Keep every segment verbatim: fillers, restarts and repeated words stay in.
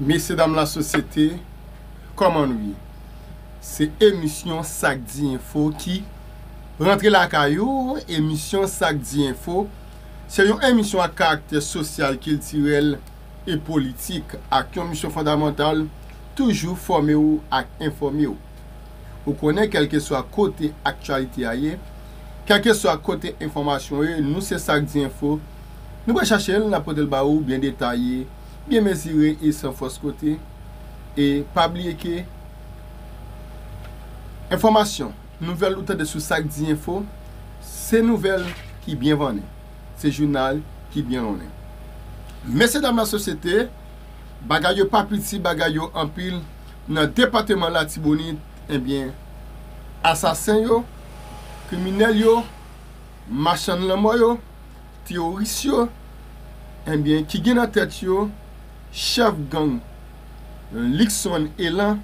Mesye dam lasosyete, kòman nou ye? Se emisyon Sa k Di Enfo ki rantre lakay ou. Emisyon Sa k Di Enfo se yon emisyon ak karaktè sosyal, kiltirèl e politik, ak yon misyon fondamantal, toujou fòme w ak enfòme w. Ou konnen, kèlkeswa kote aktyalite a ye, kèlkeswa kote enfòmasyon ye, nou se Sa k Di Enfo. Nou pral chache l, n ap pote l ba ou byen detaye, byen mezire e san fòs kote. E pa bliye ke enfòmasyon, nouvèl ou tande sou Sa k Di Enfo, se nouvèl ki byen vannen. Se jounal ki byen lonnen. Mesye dam lasosyete, bagay yo pa piti, bagay yo anpil. Nan depatman Latibonit, ebyen, asasen yo, kriminèl yo, machann lanmò yo, teworis yo, ebyen, ki gen nan tèt yo chèf gang Luckson Elan,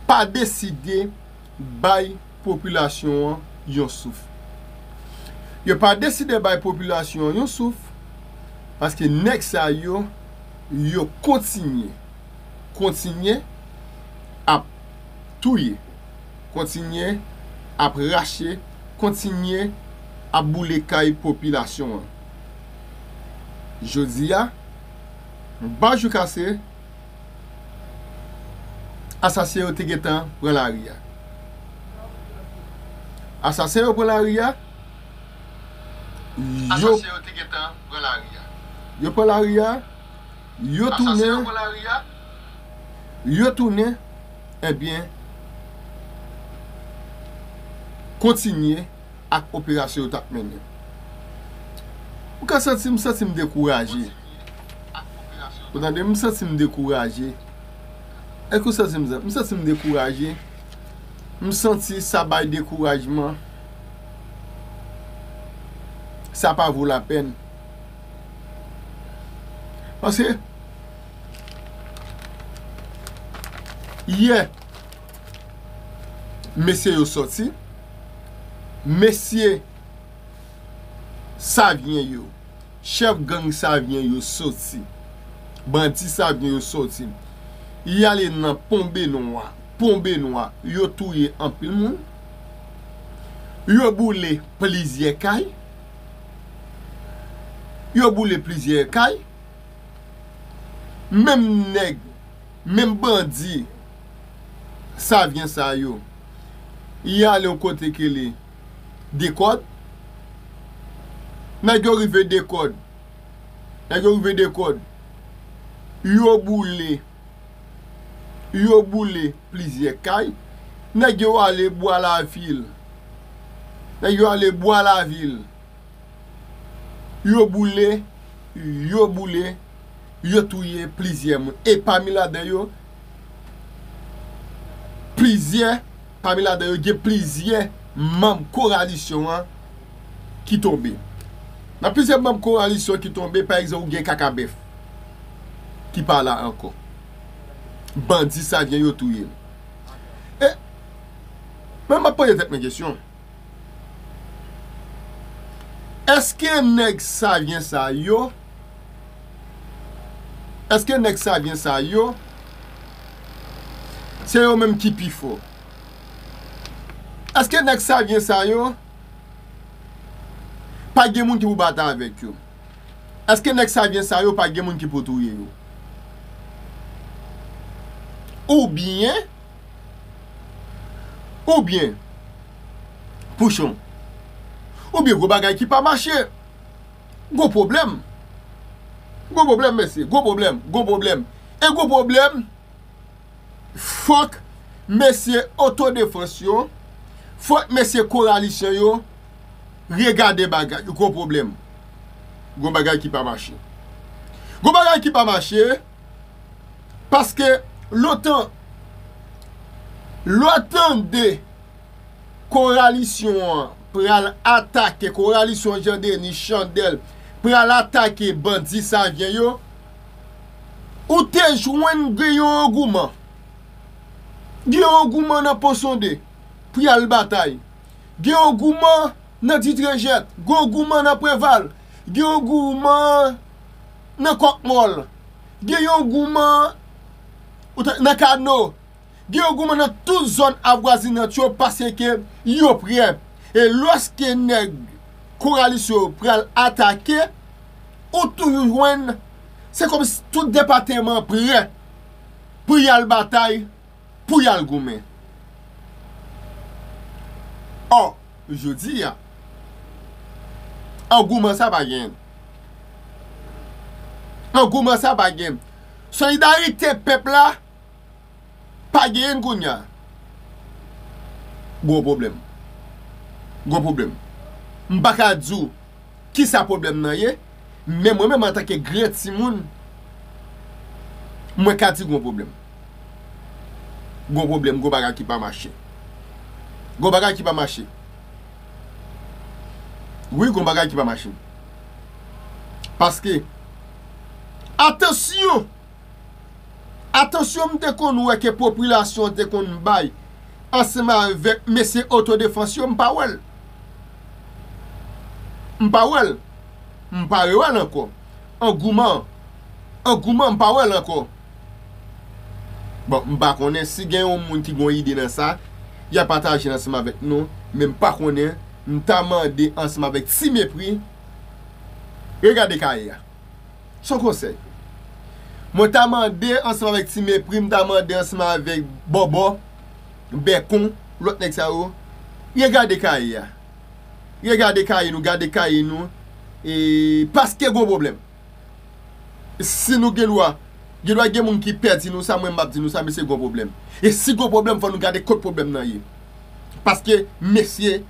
pa deside bay popilasyon an yon souf. Yo pa deside bay popilasyon an yon souf, paske nèg sa yo, yo kontinye, kontinye ap touye, kontinye ap rache, kontinye ap boule kay popilasyon an. Jodi a, ba jou kase, asasen yo te gentan pran lari a. Asasen yo pran lari a. Yo, yo pran lari a. Yo tounen. Yo tounen. Ebyen, kontinye ak operasyon yo t ap mennen. Ou ka santi m, santi m dekouraje. Ou tande, m santi m dekouraje. Èske ou santi m sa? M santi m dekouraje. M santi sa bay dekourajman. Sa pa vo lapèn. Paske yè, mesye yo sòti, mesye Savyen yo, chèf gang Savyen yo sòti, bandi Savyen yo sòti, y ale nan Pon Benwa. Pon Benwa, yo touye anpil moun, yo boule plizyè kay, yo boule plizyè kay, menm nèg, menm bandi Savyen sa yo, y ale yon kote ki rele Dekòd. Nèg yo rive Dekòd. Nèg yo rive Dekòd. Yo boule. Yo boule plizyè kay. Nèg yo ale Bwa Lavil. Nèg yo ale Bwa Lavil. Yo boule, yo boule, yo touye plizyè moun. E pami ladan yo, plizyè, pami ladan yo, gen plizyè manm kowalisyon an ki tonbe. Nan plizyè manm kowalisyon ki tonbe, pa egzanp, ou gen Kakabèf ki pa la ankò. Bandi Savyen yo touye l. E, men m ap poze tèt mwen kesyon. Èske nèg Savyen sa yo, èske nèg Savyen sa yo, se yo menm ki pi fò? Èske nèg Savyen sa yo, pa gen moun ki pou batay avèk yo? Èske nèg Savyen sa yo pa gen moun ki pou touye yo? Oubyen, oubyen, Pouchon, oubyen gwo bagay ki pa mache? Gwo pwoblèm. Gwo pwoblèm, mesye. Gwo pwoblèm. Gwo pwoblèm. E gwo pwoblèm, fòk mesye otodefans yo, fòk mesye kowalisyon yo regade bagay. Gwo pwoblèm. Gwo bagay ki pa mache. Gwo bagay ki pa mache, paske lontan, lè w tande kowalisyon an pral atake, kowalisyon Jan Denis Chandèl pral atake bandi Savyen yo, ou te jwenn gen yon angouman. Gen yon angouman nan Pon Sonde pou y al batay. Gen yon angouman nan Ditrejèt. Gen yon angouman nan Preval. Gen yon angouman nan Kòkmòl. Gen yon gouman nan Kano. Gen yon gouman nan tout zòn avwazinant yo paske yo prè. E lòske nèg koralis yo pral atake, ou toujou jwenn, se kòmsi tout depatman prè pou y al batay, pou y al goumen. Ò, jodi a, angouman sa pa gen. Angouman sa pa gen. Solidarite pèp la pa genyen kounye a. Gwo pwoblèm. Gwo pwoblèm. M pa ka di w kisa pwoblèm nan ye, men mwen menm antanke gran timoun, mwen ka di gwo pwoblèm. Gwo pwoblèm, gwo bagay ki pa mache. Gwo bagay ki pa mache. Wi, gwo bagay ki pa mache. Paske, atansyon! Atansyon, m te konn wè ke popilasyon te konn bay ansanm avèk mesye otodefans yo, m pa wè l. M pa wè l. M pa rewè l ankò. Angouman. Angouman, m pa wè l ankò. Bon, m pa konnen si gen yon moun ki gen yon ide nan sa, y a pataje l ansanm avèk nou, men m pa konnen, m ta mande ansanm avèk Ti Mepri, regade kaye a. Se yon konsèy. Mwen ta mande ansanm avèk Ti Mepri, m ta mande ansanm avèk Bòbò, Bèkon, lòt nèg sa yo, regade kaye a. Regade kaye nou, gade kaye nou, e paske gon pwoblèm. Si nou gen dwa, gen dwa gen moun ki pè di nou sa, mwen m ap di nou sa, mesye, gon pwoblèm. E si gon pwoblèm, fò nou gade kot pwoblèm nan ye. Paske, mesye,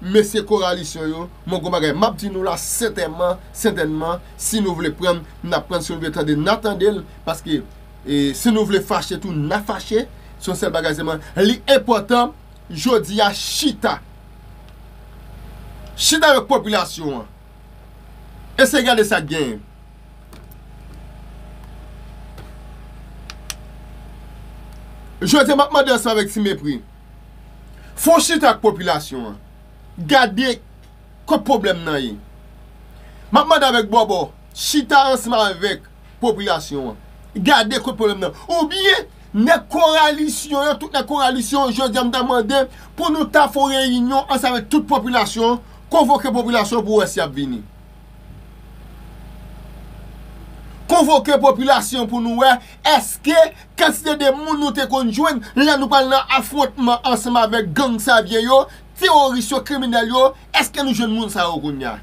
mesye koralisyon yo, mwen gon bagay m ap di nou la, sètènman, sètènman, si nou vle pran, n ap pran, si nou vle tande, n a tande l, paske, e, si nou vle fache tou, n a fache, se yon sèl bagay sèlman. Li enpòtan, jodi a, chita. Chita avèk popilasyon an. Eseye gade sa k genyen. Jodi a, m ap mande ansanm avèk Ti Mepri, fè yon chita ak popilasyon an. Gade kot pwoblèm nan ye. M ap mande avèk Bòbò, chita ansanm avèk popilasyon an. Gade kot pwoblèm nan. Oubyen, nèg koralisyon yo, tout nèg koralisyon, jodi a m ta mande pou nou ta fè yon reyinyon ansanm avèk tout popilasyon, konvoke popilasyon pou wè si y ap vini. Konvoke popilasyon pou nou wè èske kantite de moun nou te konn jwenn lè nou pral nan afwontman ansanm avèk gang Savyen yo, teworis yo, kriminèl yo, èske nou jwenn moun sa yo kounye a?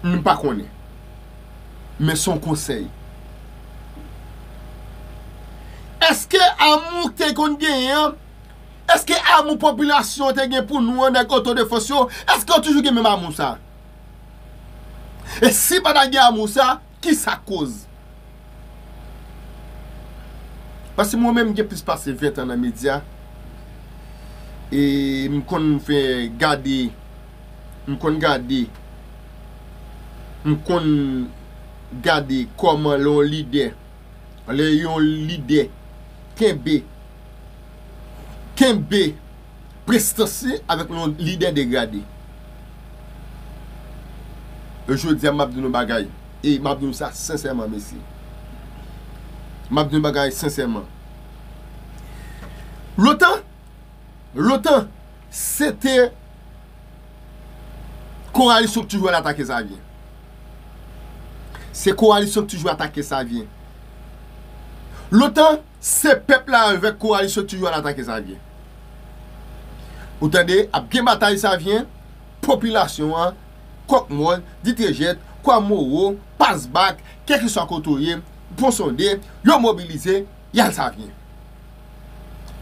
M pa konnen. Men se yon konsèy. Èske amou te konn genyen an, èske amou popilasyon te gen pou nou an, nèg otodefans yo, èske yo toujou gen menm amou sa? E si pa ta gen amou sa, kisa k koz? Paske mwen menm, m gen plis pase ven tan nan medya. E m konn fè gade, m konn gade, m konn gade kòman lè yon lidè, lè yon lidè kenbe, kenbe prestans li avèk yon lidè degrade. E jodi a, m ap di nou bagay. E m ap di nou sa sensèman, mesye. M ap di nou bagay sensèman. Lontan, lontan, se te koralisyon k toujou al atake Savyen. Se koralisyon k toujou atake Savyen. Lontan, se pèp la avèk koralisyon k toujou al atake Savyen. Ou tande, ap gen batay Savyen, popilasyon an, Kòk Mòn, Ditrejèt, Kwa Mowo, Pasbak, kèlkeswa kote w ye, Pon Sonde, yo mobilize, y al Savyen.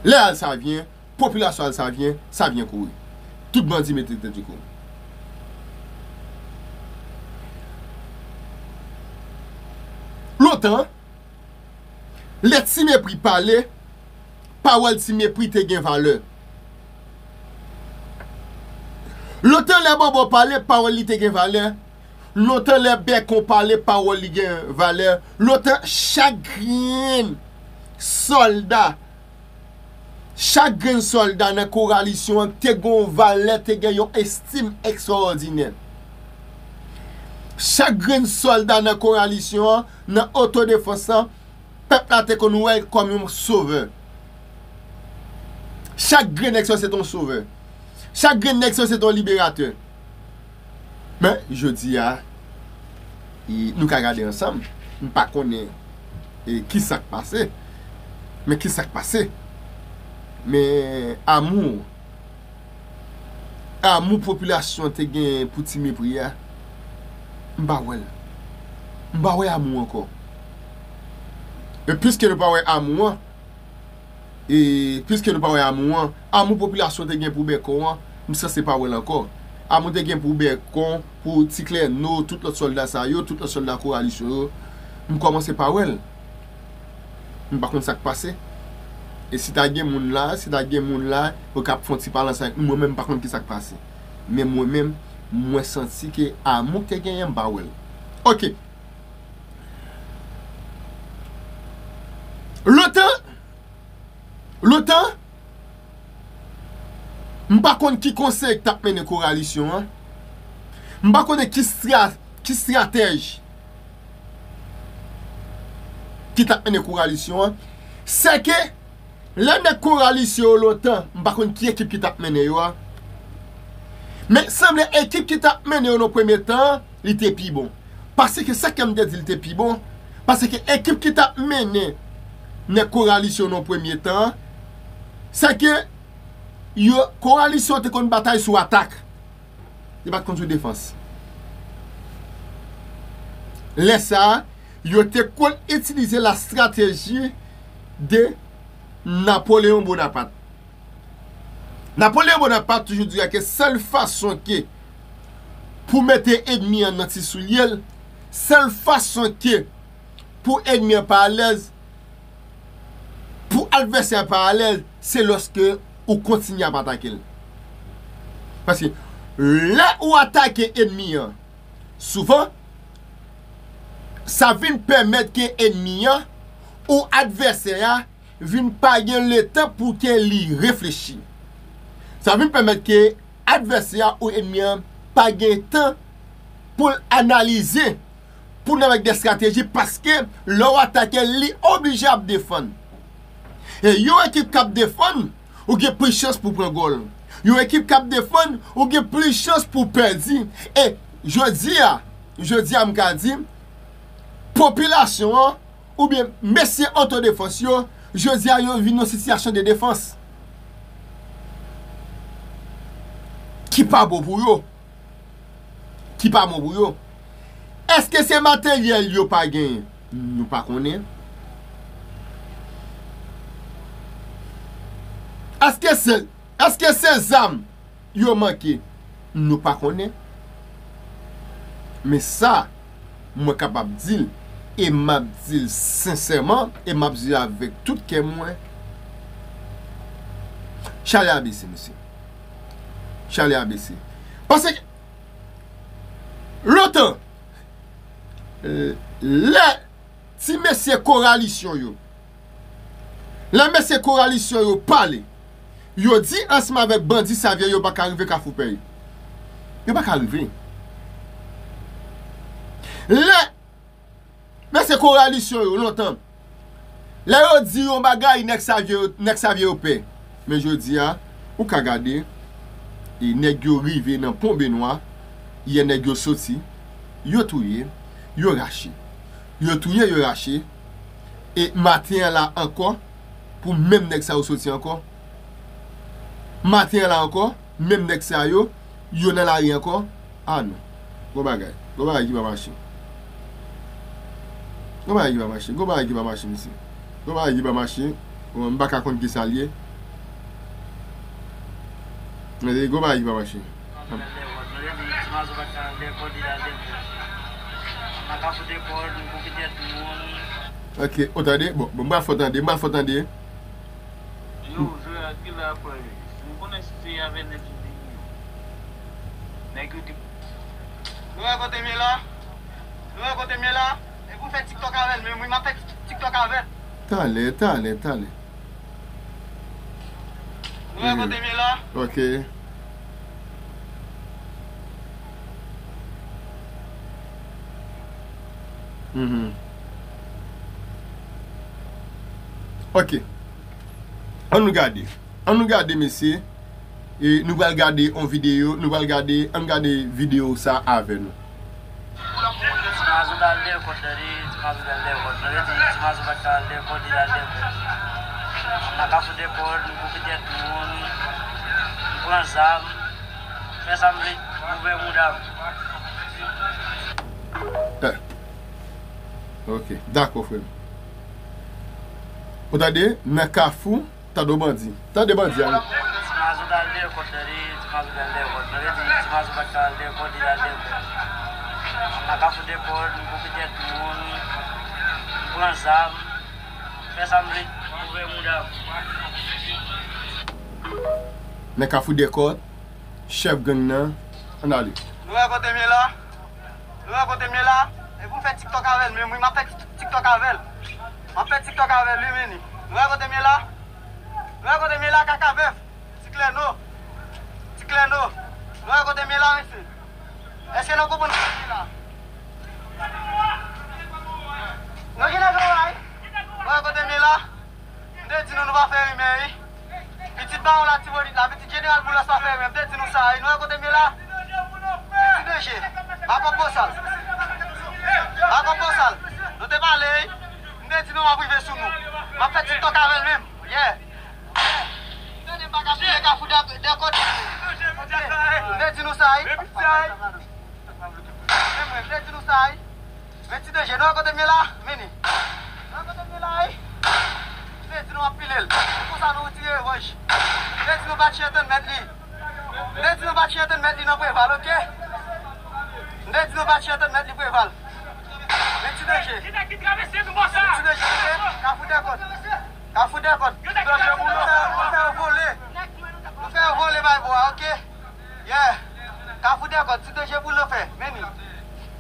Lè y al Savyen, popilasyon al Savyen, Savyen kouri. Tout bandi mete tèt yo kouri. Lontan, lè Ti Mepri pale, pawòl Ti Mepri te gen valè. Lontan lè Bòbò pale, pawòl li te gen valè. Lontan lè Bèkon pale, pawòl li gen valè. Lontan chak grenn sòlda, chak grenn sòlda nan koralisyon an te gen yon valè, te gen yon estim ekstraòdinè. Chak grenn sòlda nan kowalisyon an, nan otodefans lan, pèp la te konn wè l kòm yon sovè. Chak grenn nèg sa se t yon sovè. Chak grenn nèg sa se t yon liberatè. Men, jodi a, e, nou ka gade ansanm. M pa konnen, e, ki sa k pase. Men ki sa k pase. Men amou, amou popilasyon te gen pou Ti Mepri a, m pa wè l. M pa wè amou ankò. E piske nou pa wè amou an, e piske nou pa wè amou an, amou popilasyon te gen pou Bèkon an, m sanse pa wè l ankò. Amou te gen pou Bèkon, pou Ti Klèno, tout lòt sòlda sa yo, tout lòt sòlda kowalisyon yo, m kòmanse pa wè l. M pa konn sa k pase. E si ta gen moun la, si ta gen moun la, yo k ap fè yon ti palans avèk nou, mwen menm m pa konn ki sa k pase. Men mwen menm, mwen santi ke amou k te genyen, m pa wè l. Oke. Lontan, lontan, m pa konn ki konsèy ki t ap mennen kowalisyon an. M pa konnen ki stra-, ki estratèj ki t ap mennen kowalisyon an. Sèke lè nèg kowalisyon yo lontan, m pa konn ki ekip ki t ap mennen yo a. Men sanble ekip ki t ap mennen yo nan premye tan an, li te pi bon. Paske sa k fè m te di l te pi bon, paske ekip ki t ap mennen nèg kowalisyon nan premye tan an, sèke yo, kowalisyon te konn batay sou atak. Li pa t konn sou defans. Lè sa a, yo te konn itilize la stratégie de Napoléon Bonaparte. Napoléon Bonaparte toujou di ke sèl fason ke pou mete ènmi an nan ti soulye l, sèl fason ke pou ènmi an pa alèz, pou advèsè a pa alèz, se lòske ou kontinye ap atake l. Paske lè ou atake ènmi an, souvan, sa vin pèmèt ke ènmi an ou advèsè a vin pa gen letan pou ke li reflechi. Sa vin pèmèt ke advèsè a ou ènmi an pa gen tan pou l analize, pou l vin avèk de estrateji, paske lè w atake l, li oblije ap defann. E yon ekip k ap defann, ou gen plis chans pou pran gòl. Yon ekip k ap defann, ou gen plis chans pou pèdi. E jodi a, jodi a m ka di, popilasyon an, oubyen mesye otodefans yo, jodi a yo vin nan sitiyasyon de defans ki pa bon pou yo. Ki pa bon pou yo. Èske se materyèl yo pa genyen? Nou pa konnen. Èske se, èske se zam yo manke? Nou pa konnen. Men sa, mwen kapab di l, e m ap di l sensèman, e m ap di l avèk tout kè mwen, chalè a bese, mesye. Chalè a bese. Paske lontan, lè ti mesye kowalisyon yo, lè mesye kowalisyon yo pale, yo di ansanm avèk bandi Savyen yo pa ka rive Kafou Pèy. Yo pa ka rive. Lè mesye kowalisyon yo lontan, lè yo di yon bagay, nèg Savyen yo, nèg Savyen yo pè. Men jodi a, ou ka gade, e nèg yo rive nan Pon Benwa, yè nèg yo soti, yo touye, yo rache. Yo touye, yo rache. E maten an la ankò, pou menm nèg sa yo soti ankò. Maten an la ankò, menm nèg sa yo, yo nan lari ankò. Ah non. Gon bagay. Gon bagay ki pa mache. Gon bagay ki pa mache. Gon bagay ki pa mache, mesye. Gon bagay ki pa mache. Bon, m pa ka konn ki sa l ye. Men gon bagay ki pa mache. Ok, ou tande? Bon, bon, m pral fè w tande, m pral fè w tande. Yo, jwe ak pil la pwen li. Si m konnen si se avè nèg yo vini yo. Nèg yo te. Nou wè kote m ye la? Nou wè kote m ye la? E pou fè TikTok avè l, men mwen m ap fè TikTok avè l. Talè, talè, talè. Nou wè kote m ye la? Ok. Mhm. Ok. Ann nou gade. Ann nou gade, mesye. E nou pral gade yon videyo. Nou pral gade, ann gade videyo sa avè nou. Ti Mazo t al dèkòt, tande. Ti Mazo t al dèkòt. Mwen te di, Ti Mazo pa t ka al dèkòt, li t al dèkòt. Nan kafou dèkòt, m koupe tèt moun, m pran zam, fè sa m vle, m ouvè mouda m. Eh. Ok, dakò, frè m. Ou tande? Nan kafou, tande w bandi. Tande bandi a. Ti Mazo t al dèkòt, tande. Ti Mazo t al dèkòt. Mwen te di, Ti Mazo pa t ka al dèkòt, li t al dèkòt. Nan kafou dèkòt, m koupe tèt moun, m pran zam, fè sa m vle, m ouvè mouda m. Nan kafou dèkòt, chèf gang nan, ann ale. Nou wè kote m ye la? Nou wè kote m ye la? E pou m fè TikTok avè l menm, wi, m ap fè TikTok avè l. M ap fè TikTok avè l, wi, men. Nou wè kote m ye la? Nou wè kote m ye la, kaka bèf? Ti Klèno. Ti Klèno. Nou wè kote m ye la, mesye? Èske nou konprann kote m ye la? Nou gen nèg anba, wi. Nou wè kote m ye la? M te di nou, nou pa fè rimè, wi. Pitit Bawon Latibonit la, pitit Jeneral Boulos pa fè rimè. M te di nou sa, wi. Nou wè kote m ye la? Meti danje. Makòp bosal. Makòp bosal. Nou te pale, wi. M te di nou m ap rive sou nou. M ap fè TikTok avè l menm. Yeah. Tande m pa ka file kafou dè, dè kote. M te di nou sa, wi. Men mwen, m te di nou sa, wi. Men ti danje, nou wè kote m ye la? Vini. Nou wè kote m ye la, wi. M te di nou ap pile l. Se konsa nou retire revanj. M te di nou Batchè antann mèt li. M te di nou Batchè antann mèt li nan Preval, oke? M te di nou Batchè antann mèt li Preval. Men ti danje. Men ti danje, oke? Kafou dèkòt. Kafou dèkòt. Ti danje pou nou. Nou fè yo vole. Nou fè yo vole bay bwa, oke? Yeah. Kafou dèkòt, ti danje pou lanfè. Men li.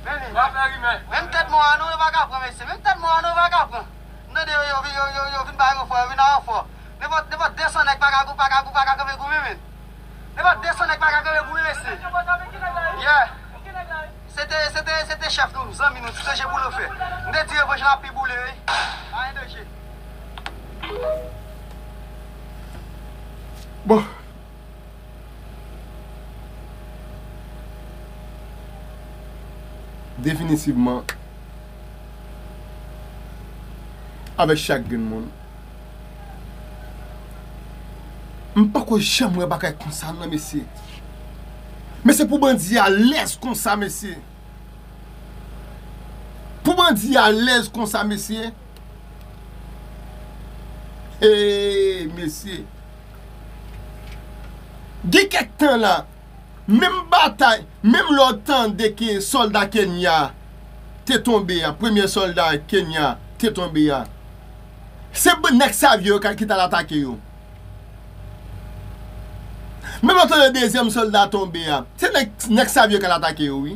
Men li. Pa fè rimè. Menm tèt mò a nou, yo pa ka pran, mesye. Menm tèt mò a nou, yo pa ka pran. M tande yo, yo, yo, yo, yo vin bay ranfò, yo vin a ranfò. Nenpòt, nenpòt de san nèg pa ka gou-, pa ka gou-, pa ka kanpe goumen, men. Nenpòt de san nèg pa ka kanpe goumen, mesye. Yeah. Se te, se te, se te chèf nou, zanmi nou, ti danje pou lanfè. M te di revanj la pi boule, wi. Pa gen danje. Bon. Definitivman, avèk chak grenn moun, m pako janm wè bagay konsa, non, mesye. Mesye, pou bandi alèz konsa, mesye. Pou bandi alèz konsa, mesye. Hey, mesye. Gen kèk tan la, menm batay, menm lè w tande ke sòlda Kenya te tonbe a, premye sòlda Kenya te tonbe a, se nèg Savio yo ki t al atake yo. Menm lè w tande dezyèm sòlda tonbe a, se nèg, nèg Savio ki al atake yo, wi.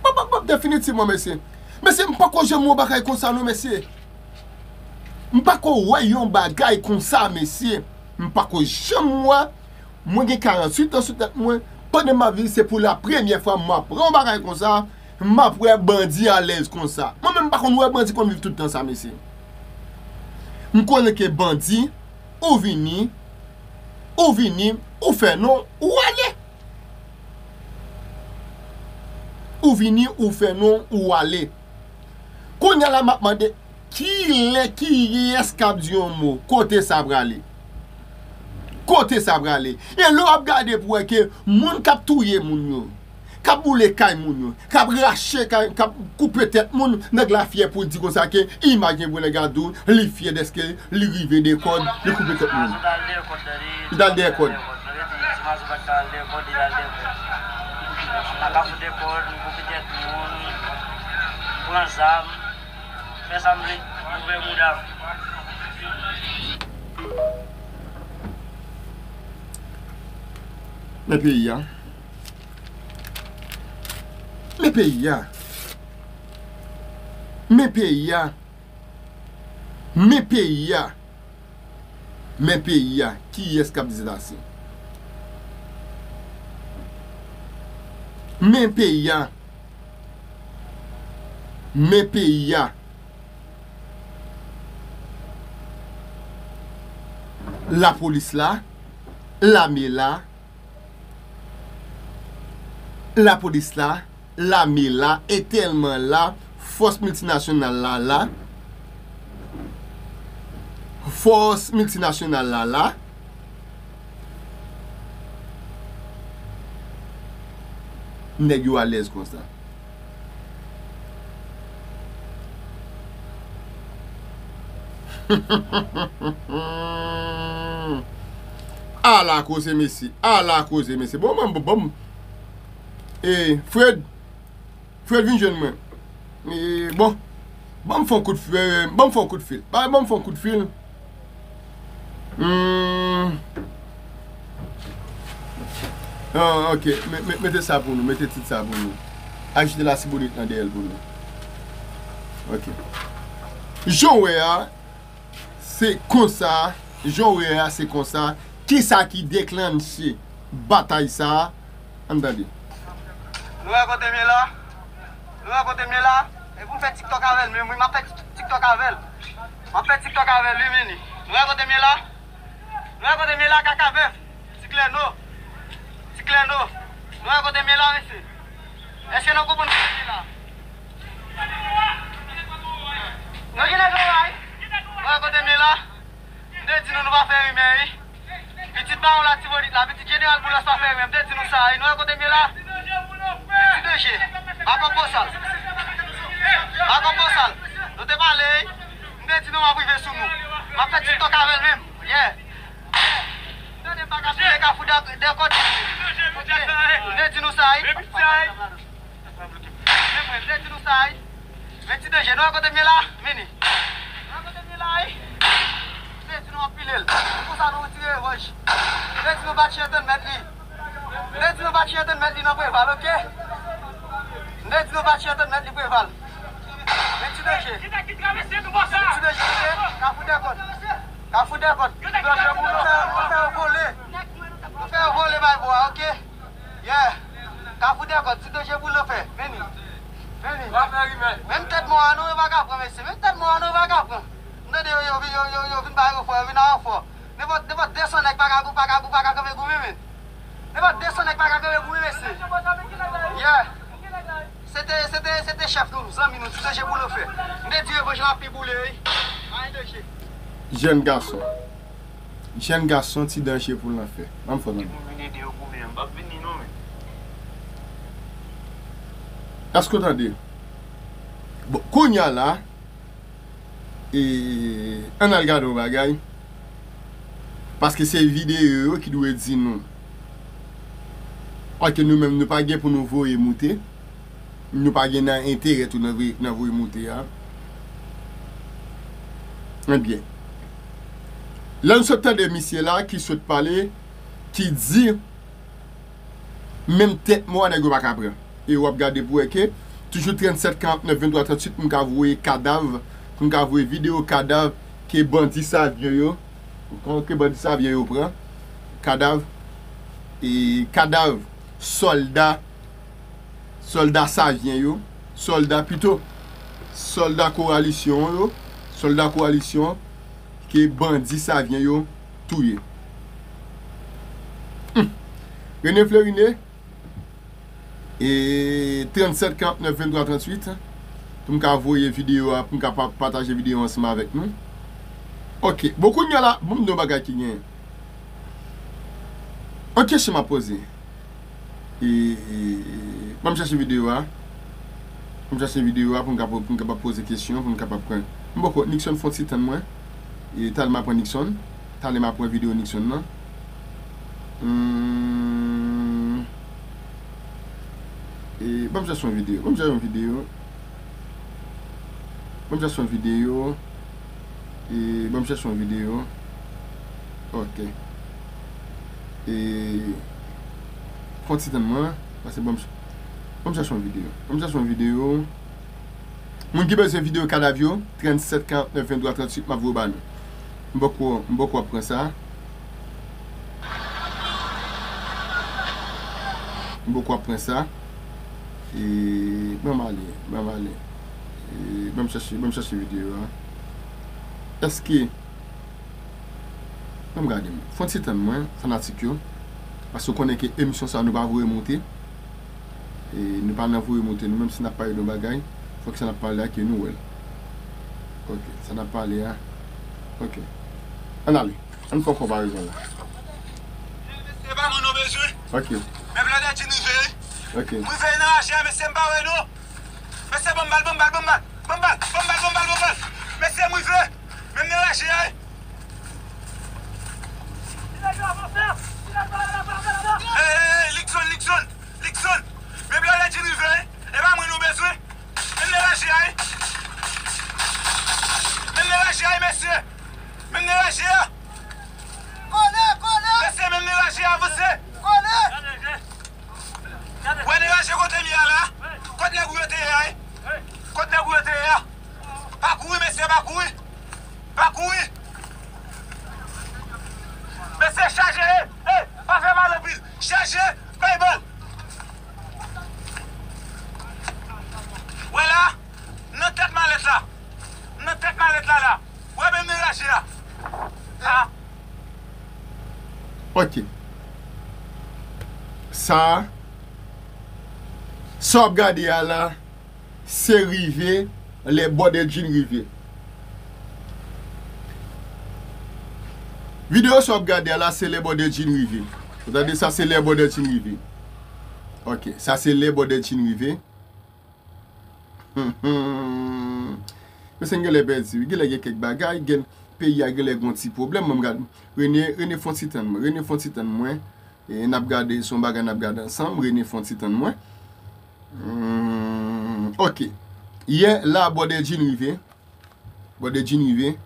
Bon, bon, bon, definitivman, mesye. Mesye, m pako janm wè yon bagay konsa, non, mesye. M pako wè yon bagay konsa, mesye. M pako janm wè. Mwen gen karanntuit an sou tèt mwen. Pandan m ap viv, se pou la premyè fwa m ap wè yon bagay konsa. M ap wè bandi alèz konsa. Mwen menm, m pa konn wè bandi konn viv tout tan sa, mesye. M konnen ke bandi, ou vini, ou vini, ou fè non, ou ale. Ou vini, ou fè non, ou ale. Kounye a la, m ap mande, kilè, kiyès k ap di yon mo? Kote sa prale? Kote sa prale? E lè w ap gade pou wè ke moun k ap touye moun yo, k ap boule kay moun yo, k ap rache kay, k ap koupe tèt moun, nèg la fyè pou di konsa ke imaj Ebro Nèg a di w, li fyè dèske li rive dèkòt, li koupe tèt moun. Li t al dèkòt. Nan kafou dèkòt, m koupe tèt moun, m pran zam, fè sa m vle, m ouvè mouda m. Men peyi a. Men peyi a. Men peyi a. Men peyi a. Men peyi a. Kiyès k ap di se ase? Men peyi a. Men peyi a. Lapolis la, lame la, lapolis la, lame la, entèlman la, fòs miltinasyonal la la, fòs miltinasyonal la la, nèg yo alèz konsa. Ala koze mesye, ala koze mesye. Bon, bon, bon, bon. E, Fred, Fred vin jwenn mwen. E, bon, ban m fè yon kout fil, ban m fè yon kout fil. Ba, ban m fè yon kout fil. Hmm. Ah, ok, me- me- mete sa pou nou, mete tit sa pou nou. Ajoute lasibonit nan dèyè l pou nou. Ok. Jan w wè a, se konsa, jan w wè a, se konsa. Kisa ki deklanche batay sa a? Ann tande. Nou wè kote m ye la? Nou wè kote m ye la? E pou m fè TikTok avè l menm, wi, m ap fè Tik- TikTok avè l. M ap fè TikTok avè l, wi, men. Nou wè kote m ye la? Nou wè kote m ye la, kaka bèf? Ti klèno. Ti klèno. Nou wè kote m ye la, mesye? Èske nou konprann kote m ye la? Nou gen nèg anba, wi. Nou wè kote m ye la? M te di nou, nou pa fè rimè, wi. Pitit Bawon Latibonit la, pitit Jeneral Boulos pa fè rimè. M te di nou sa, wi. Nou wè kote m ye la? Ti danje. Makòp bosal. Makòp bosal. Nou te pale, wi. M te di nou m ap rive sou nou. M ap fè TikTok avè l menm. Yeah. M tande m pa ka file Kafou Dè- Dèkòd. M te di nou sa, wi. Men mwen, m te di nou sa, wi. Men ti danje, nou wè kote m ye la? Vini. Nou wè kote m ye la, wi. M te di nou anpile l. Se konsa nou retire revanj. M te di nou Batchè antann mèt li. M te di nou Batchè antann mèt li nan Preval, ok? M te di nou Batchè antann mèt li Preval. Men ti danje. Men ti danje, ok? Kafou Dèkòd. Kafou Dèkòd. Ti danje pou nou fè, nou fè yo vole. Nou fè yo vole bay bò a, ok? Yeah. Kafou Dèkòt, ti danje pou lanfè. Vini. Vini. Menm tèt mò a nou, yo pa ka pran, mesye. Menm tèt mò a nou, yo pa ka pran. M tande yo, yo, yo, yo, yo vin bay ranfò, yo vin a ranfò. Nenpòt, nenpòt de san nèg pa ka, pa ka, pa ka kanpe goumen, men. Nenpòt de san nèg pa ka kanpe goumen, mesye. Yeah. Se te, se te, se te chèf nou, zanmi nou, ti danje pou lanfè. M te di revanj la pi boule, wi. Pa gen danje. Jèn gason. Jèn gason, ti danje pou lanfè. Ban m fè tande. Moun vin ede yo goumen, m p ap vini non, men. Èske w tande? Bon, kounye a la, e, ann al gade yon bagay. Paske se videyo yo ki dwe di nou. Paske nou menm, nou pa gen pou nou voye moute. Nou pa gen nan enterè tou nan voye, nan voye moute a. Ebyen, lè nou sot tande misye la ki sot pale, ki di, menm tèt mò a nèg yo pa ka pran. E w ap gade pou wè ke, toujou tranntsèt karantnèf venntwa tranntuit pou m ka voye kadav, pou m ka voye videyo kadav ke bandi Savyen yo, ke bandi Savyen yo pran, kadav, e kadav sòlda, sòlda Savyen yo, sòlda pito, sòlda kowalisyon yo, sòlda kowalisyon ke bandi Savyen yo touye. Hmm. Rene Flerine, e tranntsèt karantnèf venntwa tranntuit, pou m ka voye videyo a, pou m ka pa- pataje videyo ansanm avèk nou. Ok, bon, kounye a la, bon, m di yon bagay ki genyen. Yon kesyon m ap poze. E, e, ban m chèche videyo a. Ban m chèche videyo a pou m kapab, pou m kapab poze kesyon, pou m kapab pran. M poko, Nixon fè yon ti tann mwen. E talè m ap pran Nixon. Talè m ap pran videyo Nixon nan. Hmm. E ban m chèche yon videyo. Ban m chèche yon videyo. Ban m chèche yon videyo. E ban m chèche yon videyo. Ok. E pran ti tan mwen, paske ban m ch- ban m chèche yon videyo. Ban m chèche yon videyo. Moun ki bezwen videyo kadav yo, tranntsèt karantnèf venntwa tranntuit, m ap voye ba nou. M poko, m poko ap pran sa. M poko ap pran sa. E, ban m ale, ban m ale. E, ban m chèche, ban m chèche videyo a. Èske, ban m gade, fè yon ti tann mwen, fanatik yo. Paske w konnen ke emisyon sa a, nou pa voye monte. E, nou pa nan voye monte, nou menm si n ap pale de yon bagay, fòk sa n ap pale a ke nou wè l. Ok, sa n ap pale a. Ok. Ann ale. Ann fè yon konparezon la. Se pa mwen nou bezwen. Ok. Men blòdè di n rive. Ok. M rive nan raje a, mesye, m pa wè nou. Mesye, ban m bal, ban m bal, ban m bal. Ban m bal, ban m bal, ban m bal, ban m bal. Mesye, m rive. Men m nan raje a. Hey, hey, hey, Likson, Likson, Likson. Men blòdè di n rive. E pa mwen nou bezwen. Men m nan raje a, wi. Men m nan raje a, wi, mesye. Men m nan raje a. Kole, kole. Mesye, men m nan raje a, avanse. Kole. Wè nan raje kote m ye a la. Kot nèg ou yo te ye a, wi. Kot nèg ou yo te ye a. Pa kouri, mesye, pa kouri. Pa kouri. Mesye, chaje, e, e, pa fè mal anpil. Chaje, bay bal. Wè la, nan tèt malèt la. Nan tèt malèt la la. Wè men m nan raje a. A. Ok. Sa, sa w ap gade a la, se rive, lè Brother Jean rive. Videyo sa w ap gade a la, se lè Brother Jean rive. Ou tande sa, se lè Brother Jean rive. Ok, sa se lè Brother Jean rive. Mesye, n genlè pèdi, wi. Genlè gen kèk bagay, gen, peyi a genlè gon ti pwoblèm. Mwen, m gad, Rene, Rene fè yon ti tann mwen. Rene fè yon ti tann mwen. E n ap gade, se yon bagay n ap gade ansanm. Rene fè yon ti tann mwen. Hmm, ok. Yè la, Brother Jean rive. Brother Jean rive.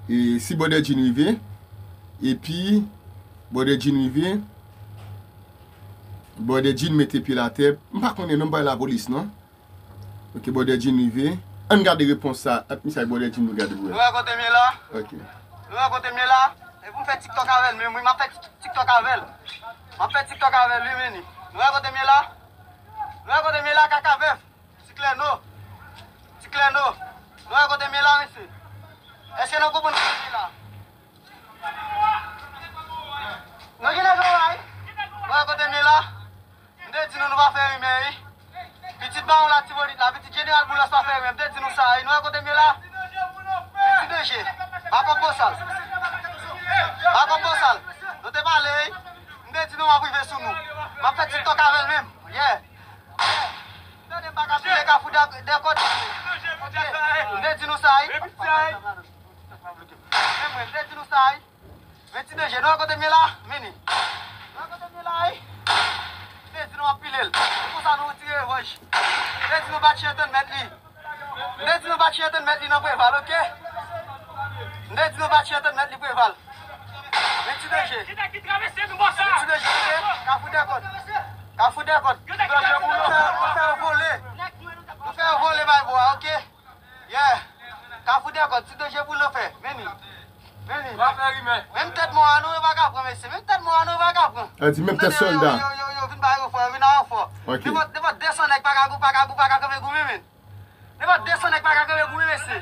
E si Brother Jean rive, epi Brother Jean rive, Brother Jean mete pye l atè. M pa konnen non, m pa lapolis non. Ok, Brother Jean rive. Ann gade repons sa ant misye ak Brother Jean, nou gade pou wè. Nou wè kote m ye la? Ok. Nou wè kote m ye la? Epi m fè TikTok avè l menm, wi, m ap fè tik- TikTok avè l. M ap fè TikTok avè l, wi, men. Nou wè kote m ye la? Nou wè kote m ye la, kaka vèf? Ti klè no. Ti klè no. Nou wè kote m ye la, mesye? Èske nou konprann kote m ye la? Nou genlè travay. Nou wè kote m ye la? M te di nou, nou pa fè rimè, wi. Pitit Bawon Latibonit la, pitit Jeneral Boulos pa fè rimè. M te di nou sa, wi. Nou wè kote m ye la? Men ti danje. Makòk bosal. Makòk bosal. Nou te pale, wi. M te di nou m ap rive sou nou. M ap fè TikTok avè l menm. Yeah. Tande m pa ka pile Kafou Dè- Dèkòd. Ok. M te di nou sa, wi. Men mwen, m te di nou sa, wi. Men ti danje, nou wè kote m ye la? Vini. Nou wè kote m ye la, wi. M te di nou ap pile l. Se pou sa nou retire revanj. M te di nou Batchi antann mèt li. M te di nou Batchi antann mèt li nan Preval, ok? M te di nou Batchi antann mèt li Preval. Men ti danje. Men ti danje, ok? Kafou Dèkòd. Kafou Dèkòd. Ti danje pou nou fè, nou fè yo vole. Nou fè yo vole bay bò a, ok? Yeah. Kafou Dèkòd, ti danje pou nou fè. Men li. Men li. Pa fè rimè. Menm tèt mò a nou, yo pa ka pran, mesye. Menm tèt mò a nou, yo pa ka pran. Yo di menm tèt sòlda. Yo, yo, yo, yo vin bay ranfò, yo vin a ranfò. Ok. Nenpòt, nenpòt de san nèg pa ka, pa ka, pa ka kanpe goumen, men. Nenpòt de san nèg pa ka kanpe goumen, mesye.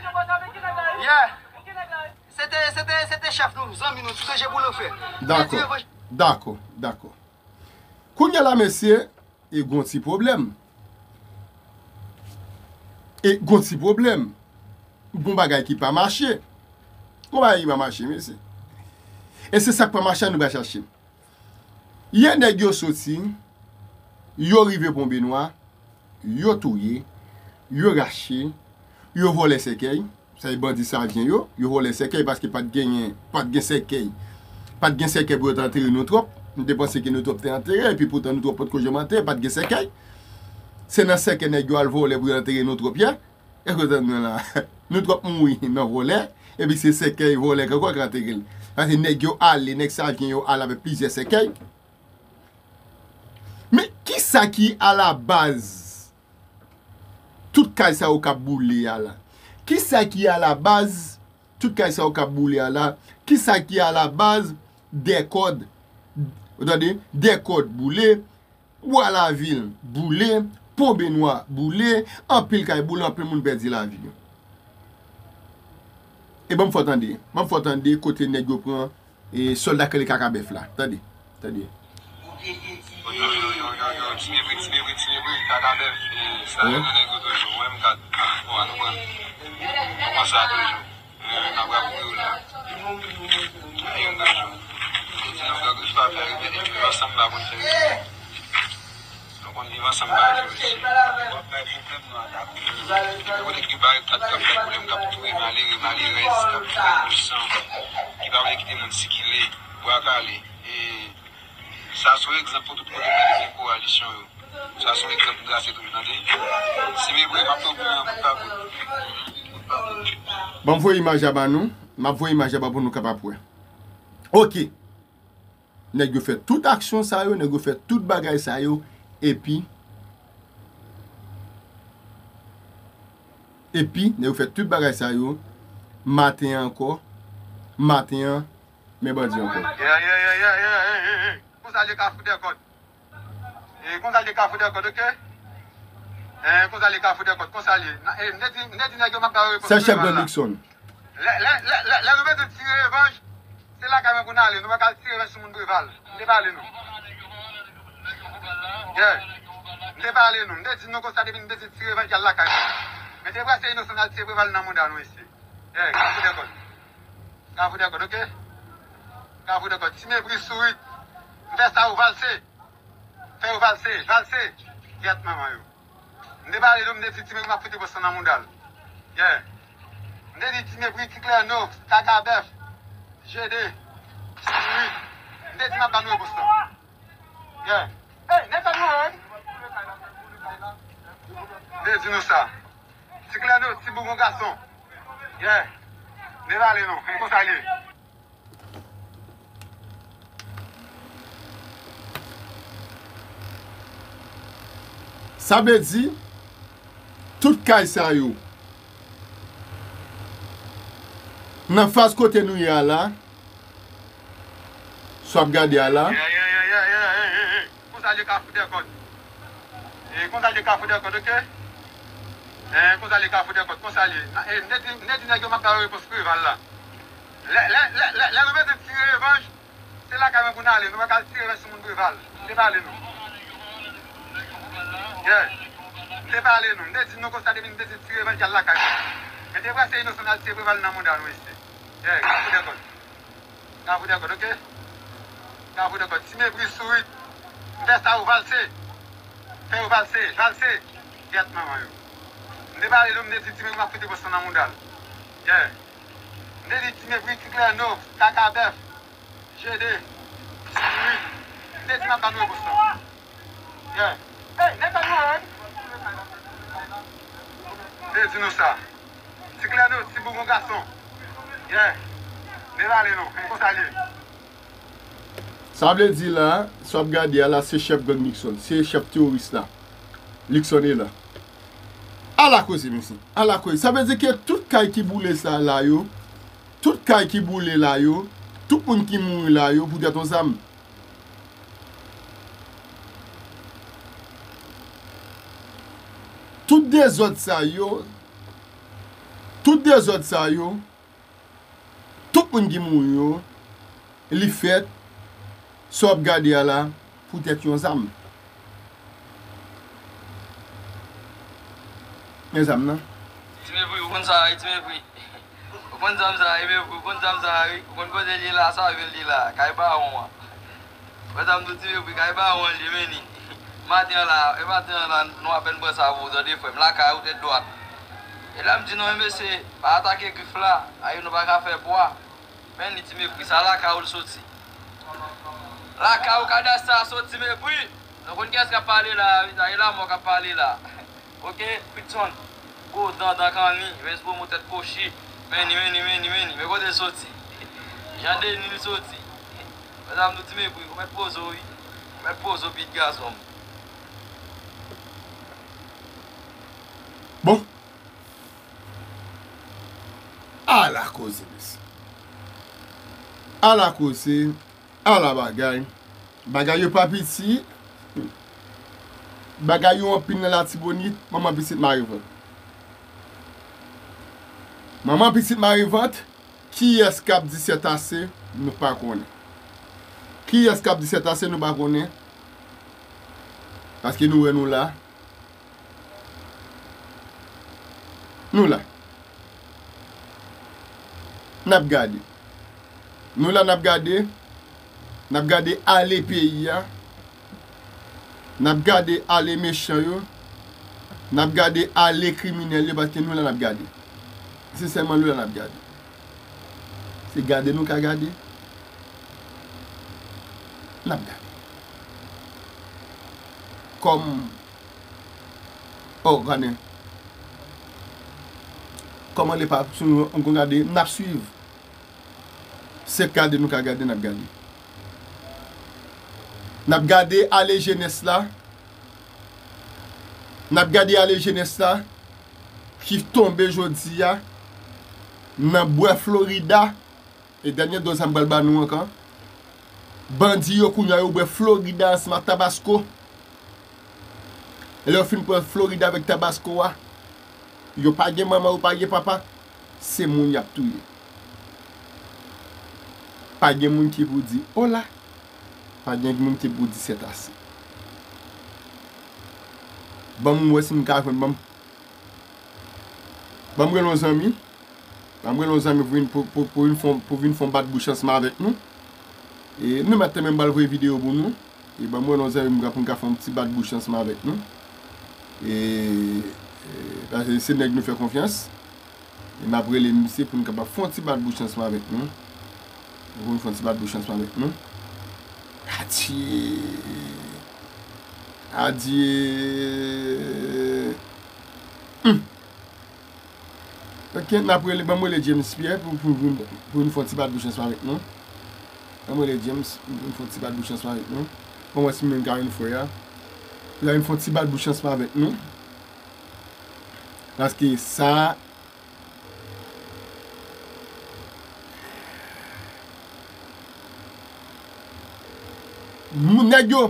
Yeah. Se te, se te, se te chèf nou, zanmi nou, ti danje pou nou fè. Dakò. Dakò, dakò. Kounye a la, mesye, e gon ti pwoblèm. E gon ti pwoblèm. Gon bagay ki pa mache. Gon bagay ki pa mache, mesye. E se sa k pa mache a nou pral chache. Yè nèg yo soti, yo rive Pon Benwa, yo touye, yo rache, yo vòlè sèkèy. Sa e bandi Savyen yo, yo vòlè sèkèy paske pa t genyen, pa t gen sèkèy. Pa t gen sèkèy pou yo te antere Nou Twòp. M te panse ke Nou Twòp te antere, epi poutan Nou Twòp potko janm antere, pa t gen sèkèy. Se nan sèkèy nèg yo al vòlè pou yo antere Nou Twòp yè. Èske w tande mwen la? Nou Twòp mouri nan vòlè, epi se sèkèy vòlè k ankò k antere l. Paske nèg yo ale, nèg Savyen yo ale avèk plizyè sèkèy. Men kisa ki alabaz tout kay sa yo k ap boule a la? Kisa ki alabaz tout kay sa yo k ap boule a la? Kisa ki alabaz Dèkòd? Ou tande? Dèkòd boule, Bwa Lavil boule, Pon Benwa boule, anpil kay boule, anpil moun pèdi lavi yo. E ban m fè w tande, ban m fè w tande kote nèg yo pran e sòlda k rele Kaka Bèf la. Tande, tande. Yo, yo, yo, yo, yo, yo, ti mepri, ti mepri, ti mepri, Kaka Bèf, e, sa yo nan nèg yo toujou, menm kat, bon, nou pran, nou pran sa toujou. E, n ap rapoure yo la. E, yo toujou. Yo di nou, gade, nou pa fè rive, epi nou ansanm pa konn fè rive. Nou konn viv ansanm pa jwe mesye. W ap bay pwoblèm, nou atake w. Gen kote ki barikad k ap fè pwoblèm, k ap touye malere, malerèz, k ap touye inosan, ki pa vle kite moun sikile, bwa kale. E sa se yon egzanp pou tout kote kote gen kowalisyon yo. Sa se yon egzanp pou trase toujou, tande. Si m vre, m ap tou pran yon bout pa bout. Bout pa bout. Ban m voye imaj la ba nou. M ap voye imaj la ba pou nou kapab wè. Ok. Nèg yo fè tout aksyon sa yo, nèg yo fè tout bagay sa yo, epi, epi, nèg yo fè tout bagay sa yo, maten an ankò, maten an, men bandi ankò. Yeah, yeah, yeah, yeah, yeah, hey, hey, hey. Konsa l ye Kafou Dèkòt. E, konsa l ye Kafou Dèkòt, ok? E, konsa l ye Kafou Dèkòt, konsa l ye. Na, e, m te di, m te di nèg yo m ap ba yo repons. Se chèf gang Luckson. Lè, lè, lè, lè, lè nou bezwen ti revanj, se lakay mwen pou n ale. Nou pa ka al ti revanj sou moun Preval. M te pale nou. Yeah. M te pale nou. M te di nou konsa depi n bezwen ti revanj, y al lakay mwen. Men te vre se inosan n al tiye Preval nan mouda nou isi. Yeah, Kafou Dèkòt. Kafou Dèkòt, ok? Kafou Dèkòt. Ti mepri sourit. M fè sa ou valse. Fè yo valse, valse. Gyèt manman yo. M te pale nou, m te di ti mepri m ap fout bòs lan nan mouda l. Yeah. M te di ti mepri, ti klèno, Kaka Bèf, Jede, ti sourit. M te di m ap ba nou repons lan. Yeah. Hey, nèg sa nou wè. M te di nou sa. Ti klèno, ti bougon gason. Yeah. M te pale nou. E konsa l ye. Sa vle di, tout kay sa yo, nan faz kote nou ye a la, sa w ap gade a la. Yeah, yeah, yeah, yeah, yeah, hey, hey, hey. Konsa l ye Kafou Dèkòt. E, konsa l ye Kafou Dèkòt, ok? E, konsa l ye Kafou Dèkòt, konsa l ye. Na, e, m te di, m te di nèg yo m ap ba yo repons Preval la. Lè, lè, lè, lè, lè nou bezwen ti revanj, se lakay mwen pou n ale. Nou pa ka al ti revanj sou moun Preval. M te pale nou. Yeah. M te pale nou. M te di nou konsa depi n bezwen ti revanj, y al lakay mwen. Men te vre se inosan n al tiye Preval nan mouda nou isi. Yeah, Kafou Dèkòt. Kafou Dèkòt, ok? Kafou Dèkòt. Ti mepri sourit. M fè sa ou valse. Fè yo valse. Valse. Gyèt manman yo. M te pale nou, m te di ti mepri m ap fout bòs lan nan mouda l. Yeah. M te di ti mepri, ti klèno, Kaka Bèf, Jede, ti sourit. M te di m ap ba nou repons lan. Yeah. Hey, nèg sa nou wè. M te di nou sa. Ti klèno, ti bougon gason. Yeah. M te pale nou. E konsa l ye. Sa vle di la, sa w ap gade a la, se chèf gang Luckson, se chèf teworis la. Luckson e la. Ala koze, mesye. Ala koze. Sa vle di ke tout kay ki boule sa la yo, tout kay ki boule la yo, tout moun ki mouri la yo, poutèt yon zam. Tout dezòd sa yo, tout dezòd sa yo, tout moun ki mouri yo, li fèt, sa w ap gade a la, poutèt yon zam. Men zam nan. Ti mepri, ou konn sa, wi, ti mepri. Ou konn zam sa, wi, mepri, ou konn zam sa, wi. Ou konn kote l ye la, sa vle l ye la, kay bawon an. Wè sa m di w, ti mepri, kay bawon an li, men ni. Maten an la, e maten an la, nou apèn pran sa pou ou, tande frè m, lakay ou tèt dwat. E la m di nou, men mesye, pa atake Grif la, ayi nou pa ka fè pwa. Men ni ti mepri, sa lakay ou l soti. Lakay ou kadas sa soti mepri. Nou konn kiyès k ap pale la, wi, sa e lanmò k ap pale la. Ok, Fritson, gwo dan, dan kanni, men si pwomo tèt kochi, men ni, men ni, men ni, men ni, men kote l soti. Jan Deni l soti. Wè sa m di w, ti mepri, ou mèt poze w, wi. Ou mèt poze w, big gason m. Bon. Ala koze, mesye. Ala koze. Ala bagay. Bagay yo pa piti. Bagay yo anpil nan Latibonit, manman pitit mare vant. Manman pitit mare vant, kiyès k ap di sètase, nou pa konnen. Kiyès k ap di sètase, nou pa konnen. Paske nou wè nou la. Nou la. N ap gade. Nou la, n ap gade. N ap gade ale peyi a. N ap gade ale mechan yo. N ap gade ale kriminèl yo, paske nou la, n ap gade. Se sèlman nou la, n ap gade. Se gade nou ka gade. N ap gade. Kòm, oh, gade. Kòman le pa sou nou, nou gade, n ap swiv. Se gade nou ka gade, n ap gade. N ap gade ale jenès la. N ap gade ale jenès la ki tonbe jodi a nan bwè Florida. E dènye doz sa m pral ba nou ankò. Bandi yo kounye a yo bwè Florida ansanm ak Tabasco. E lè yo fin pran Florida avèk Tabasco a, yo pa gen manman, yo pa gen papa, se moun y ap touye. Pa gen moun ki pou di ola, pa gen moun ki pou di sètase. Ban m wè si m ka jwenn, ban m Ban m rele yon zanmi. Ban m rele yon zanmi pou vin, pou, pou, pou vin fè, pou vin fè yon bat bouch ansanm avèk nou. E nou mèt tanmen m pral voye videyo pou nou. E ban m rele yon zanmi m pou n ka fè yon ti bat bouch ansanm avèk nou. E, e, paske se nèg nou fè konfyans. E m ap rele misye pou n kapab fè yon ti bat bouch ansanm avèk nou. Pou n fè yon ti bat bouch ansanm avèk nou. Adye. Adye. Hmm. Ok, n ap rele, ban m rele James Pierre pou, pou, pou, pou nou fè yon ti bat bouch ansanm avèk nou. Ban m rele James pou nou fè yon ti bat bouch ansanm avèk nou. Ban m wè si m menm ka jwenn frè a. Pou l fè yon ti bat bouch ansanm avèk nou. Paske sa, moun, nèg yo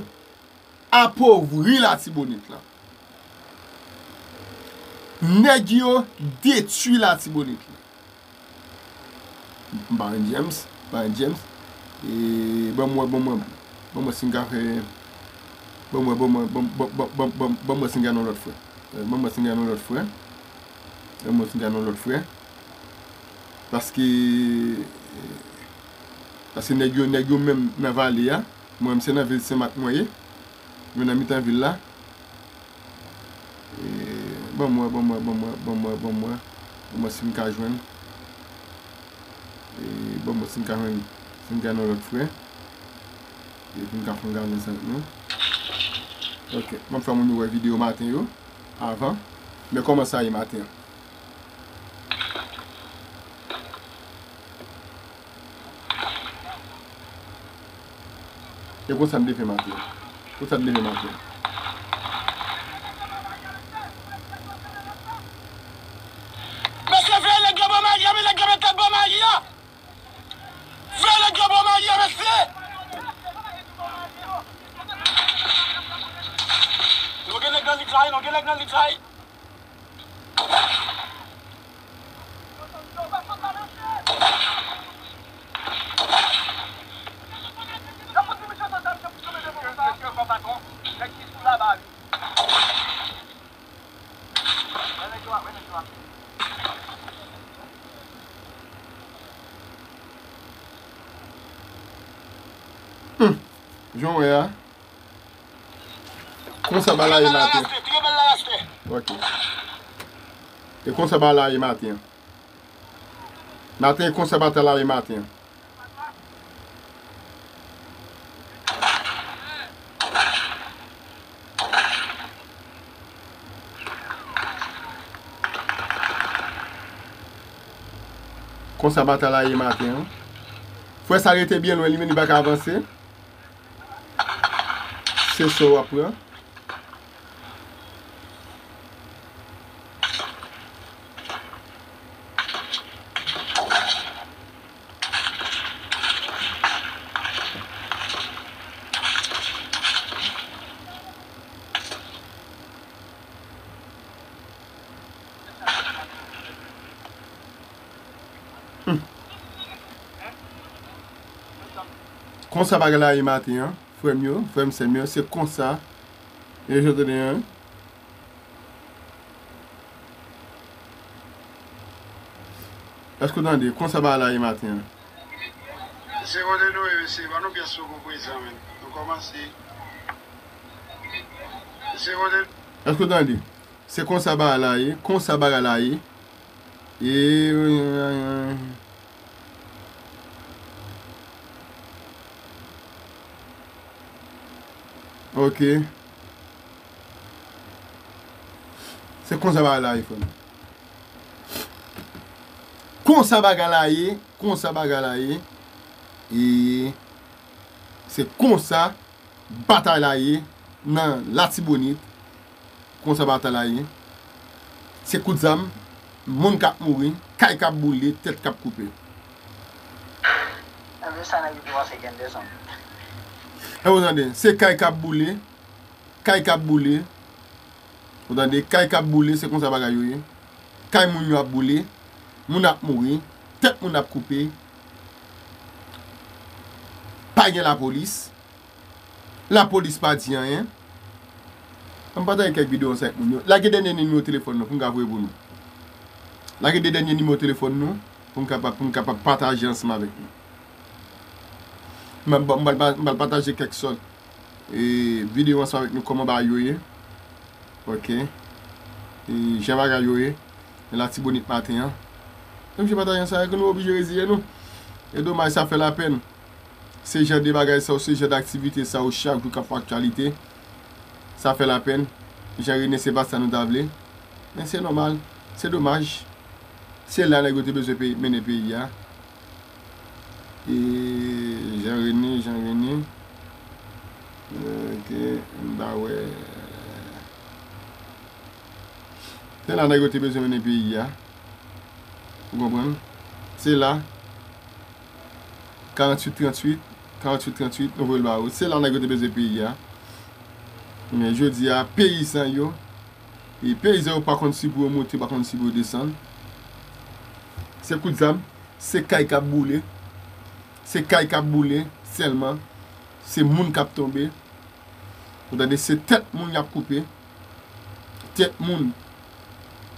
apovri Latibonit lan. Nèg yo detwi Latibonit lan. M pa renmen James, m pa renmen James. E ban m wè, ban m wè, ban m wè si m ka fè, ban m wè, ban m wè, ban m, ban m, ban m, ban m, ban m, ban m wè si m ka nan lòt frè. E, ban m wè si m ka nan lòt frè. Ban m wè si m ka nan lòt frè. Paske, paske nèg yo, nèg yo menm nan vale a, mwen menm se nan vil Senmak mwen ye. Mwen nan mitan vil la. E, ban m wè, ban m wè, ban m wè, ban m wè, ban m wè, ban m wè si m ka jwenn. E, ban m wè si m ka jwenn, si m ka nan lòt frè. E pou m ka fè yon gade ansanm avèk nou. Ok, ban m fè moun yo wè videyo maten yo, avan. Men kòman sa ye maten an. E konsa m te fè maten. Konsa m te fè maten. Mesye, veye nèg yo bò Mayi a, men nèg yo met tèt bò Mayi a. Veye nèg yo bò Mayi a, mesye. Nou gen nèg nan lit la wi, nou gen nèg nan lit la wi. Hmm. Jan w wè a. Konsa bagay la ye maten. Ok. E konsa bagay la ye maten an. Maten, e konsa batay la ye maten an. Konsa batay la ye maten an. Frè sa rete byen lwen, li menm li pa ka avanse. Se sa w ap pran. Konsa bagay la ye maten an, frè m yo, frè m, sè m yo, se konsa. E jodi a, èske w tande? Konsa bagay la ye maten an. Se kote nou ye, mesye, ban nou pyès pou prezan, men. Nou kòmanse. Se kote. Èske w tande? Se konsa bagay la ye, konsa bagay la ye. E, ok. Se konsa bagay la ye, frè m. Konsa bagay la ye, konsa bagay la ye. E se konsa batay la ye nan Latibonit. Konsa batay la ye. Se kout zam, moun k ap mouri, kay k ap boule, tèt k ap koupe. Enben sa nèg yo te panse gen de zam. E ou tande, se kay k ap boule, kay k ap boule. Ou tande, kay k ap boule, se konsa bagay yo ye. Kay moun yo ap boule, moun ap mouri, tèt moun ap koupe. Pa gen lapolis. Lapolis pa di anyen. Ann pataje kèk videyo ansanm ak moun yo. Lage dènye nimewo telefòn nou pou m ka voye pou nou. Lage de dènye nimewo telefòn nou pou m kapab, pou m kapab pataje ansanm avèk nou. M ap, m ap, m ap pataje kèk sòt, e, videyo ansanm avèk nou, kòman bagay yo ye. Ok. E, jan bagay yo ye. Nan Latibonit maten an. Menm si pataje sa, ke nou oblije reziye nou. E domaj, sa fè lapèn. Se jan de bagay sa yo, se jan de aktivite sa yo, chak jou k ap fè aktyalite. Sa fè lapèn. Jean René, se pa sa nou ta vle. Men se nòmal. Se domaj. Se la nèg yo te bezwen peyi, mennen peyi a. E Jean René, Jean René. Ok, m pa wè. Se la nèg yo te bezwen mennen peyi a. Ou konprann? Se la. Karanntuit tranntuit, karanntuit tranntuit, nou voye l ba yo. Se la nèg yo te peze peyi a. Men jodi a, peyizan yo, e peyizan yo pa konn si pou yo monte, pa konn si pou yo desann. Se kout zam, se kay k ap boule. Se kay k ap boule sèlman. Se moun k ap tonbe. Ou tande, se tèt moun y ap koupe. Tèt moun,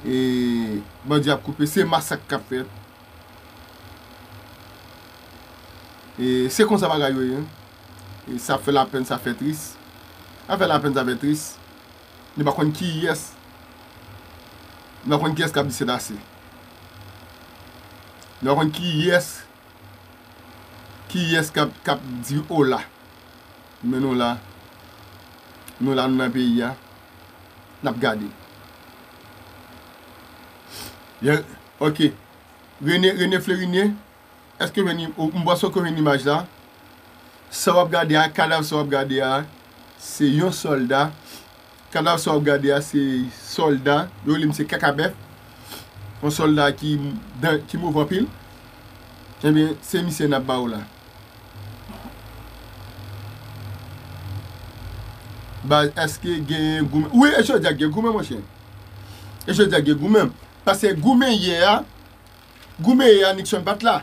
e, bandi ap koupe. Se masak k ap fèt. E se konsa bagay yo ye. E sa fè lapèn, sa fè tris. Sa fè lapèn, sa fè tris. Nou pa konn kiyès. Nou pa konn kiyès k ap di se ase. Nou pa konn kiyès, kiyès k ap, k ap di ola. Men nou la. Nou la, nou nan peyi a. N ap gade. Byen, ok. René, René Fleriné, èske w jwenn im-, ou, m panse ke w jwenn imaj la. Sa w ap gade a, kadav sa w ap gade a, se yon sòlda. Kadav sa w ap gade a, se sòlda. Yo rele misye Kakabèf. Yon sòlda ki dan-, ki move anpil. Ebyen, se misye n ap ba w la. Baz, èske gen goumen? Wi, e jodi a gen goumen, monchè. E jodi a gen goumen. Paske goumen yè a, goumen yè a, Nixon pa t la.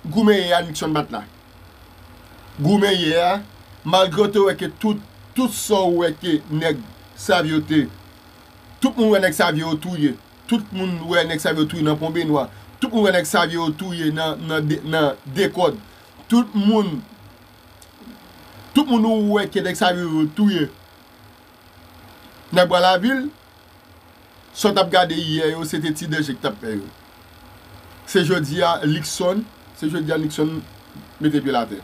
Goumen yè a, Nixon pa t la. Goumen yè a, malgre w te wè ke tout, tout sa w wè ke nèg Savio te, tout moun wè nèg Savio yo touye. Tout moun wè nèg Savio touye nan Pon Benwa. Tout moun wè nèg Savio touye nan, nan de-, nan Dekòd. Tout moun, tout moun ou wè ke nèg Savio yo touye nan Bwa Lavil, sa w t ap gade yè yo, se te ti danje k t ap fè yo. Se jodi a Nixon, se jodi a Nixon mete pye l atè.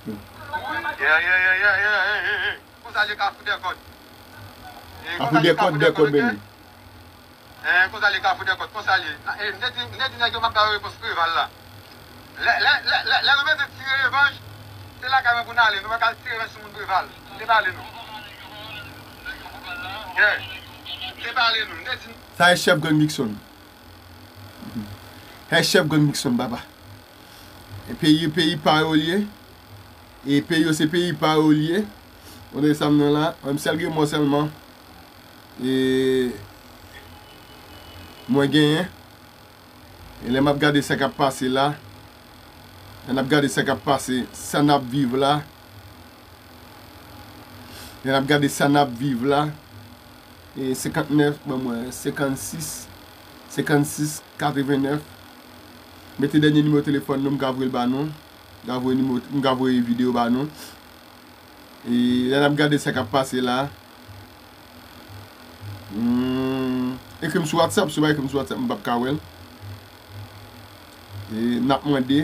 Yeah, yeah, yeah, yeah, yeah, yeah, yeah, yeah. Konsa l ye, Kafou Dèkòt. Kafou Dèkòt, Dèkòt beni. Konsa l ye, Kafou Dèkòt, konsa l ye. M te di, m te di nèg yo m ap ba yo repons Preval la. Lè, lè, lè, lè, lè nou mete ti revanj, se lakay mwen pou n ale. Nou pa ka al ti revanj sou moun Preval. Se pa ale nou. Yeah. Se pa ale nou. M te di. Sa e chèf gang Nixon. Sa e chèf gang Nixon, papa. E peyi, peyi pa yo l ye. E peyi yo se peyi pa yo l ye. Ou tande sa m nan la, menm sèl gen mò sèlman. E mwen genyen. E lè m ap gade sa k ap pase la, Lè n ap gade sa k ap pase, sa n ap viv la. Lè n ap gade sa n ap viv la. E senkantnèf, ban mwen senkannsis, senkannsis katrevennèf. Mete dènye nimewo telefòn nou, m ka voye l ba nou. M ka voye nimewo, m ka voye videyo ba nou. E lè n ap gade sa k ap pase la, hmm, ekri m sou WhatsApp, si w pa ekri m sou WhatsApp, m p ap ka wè l. E n ap mande,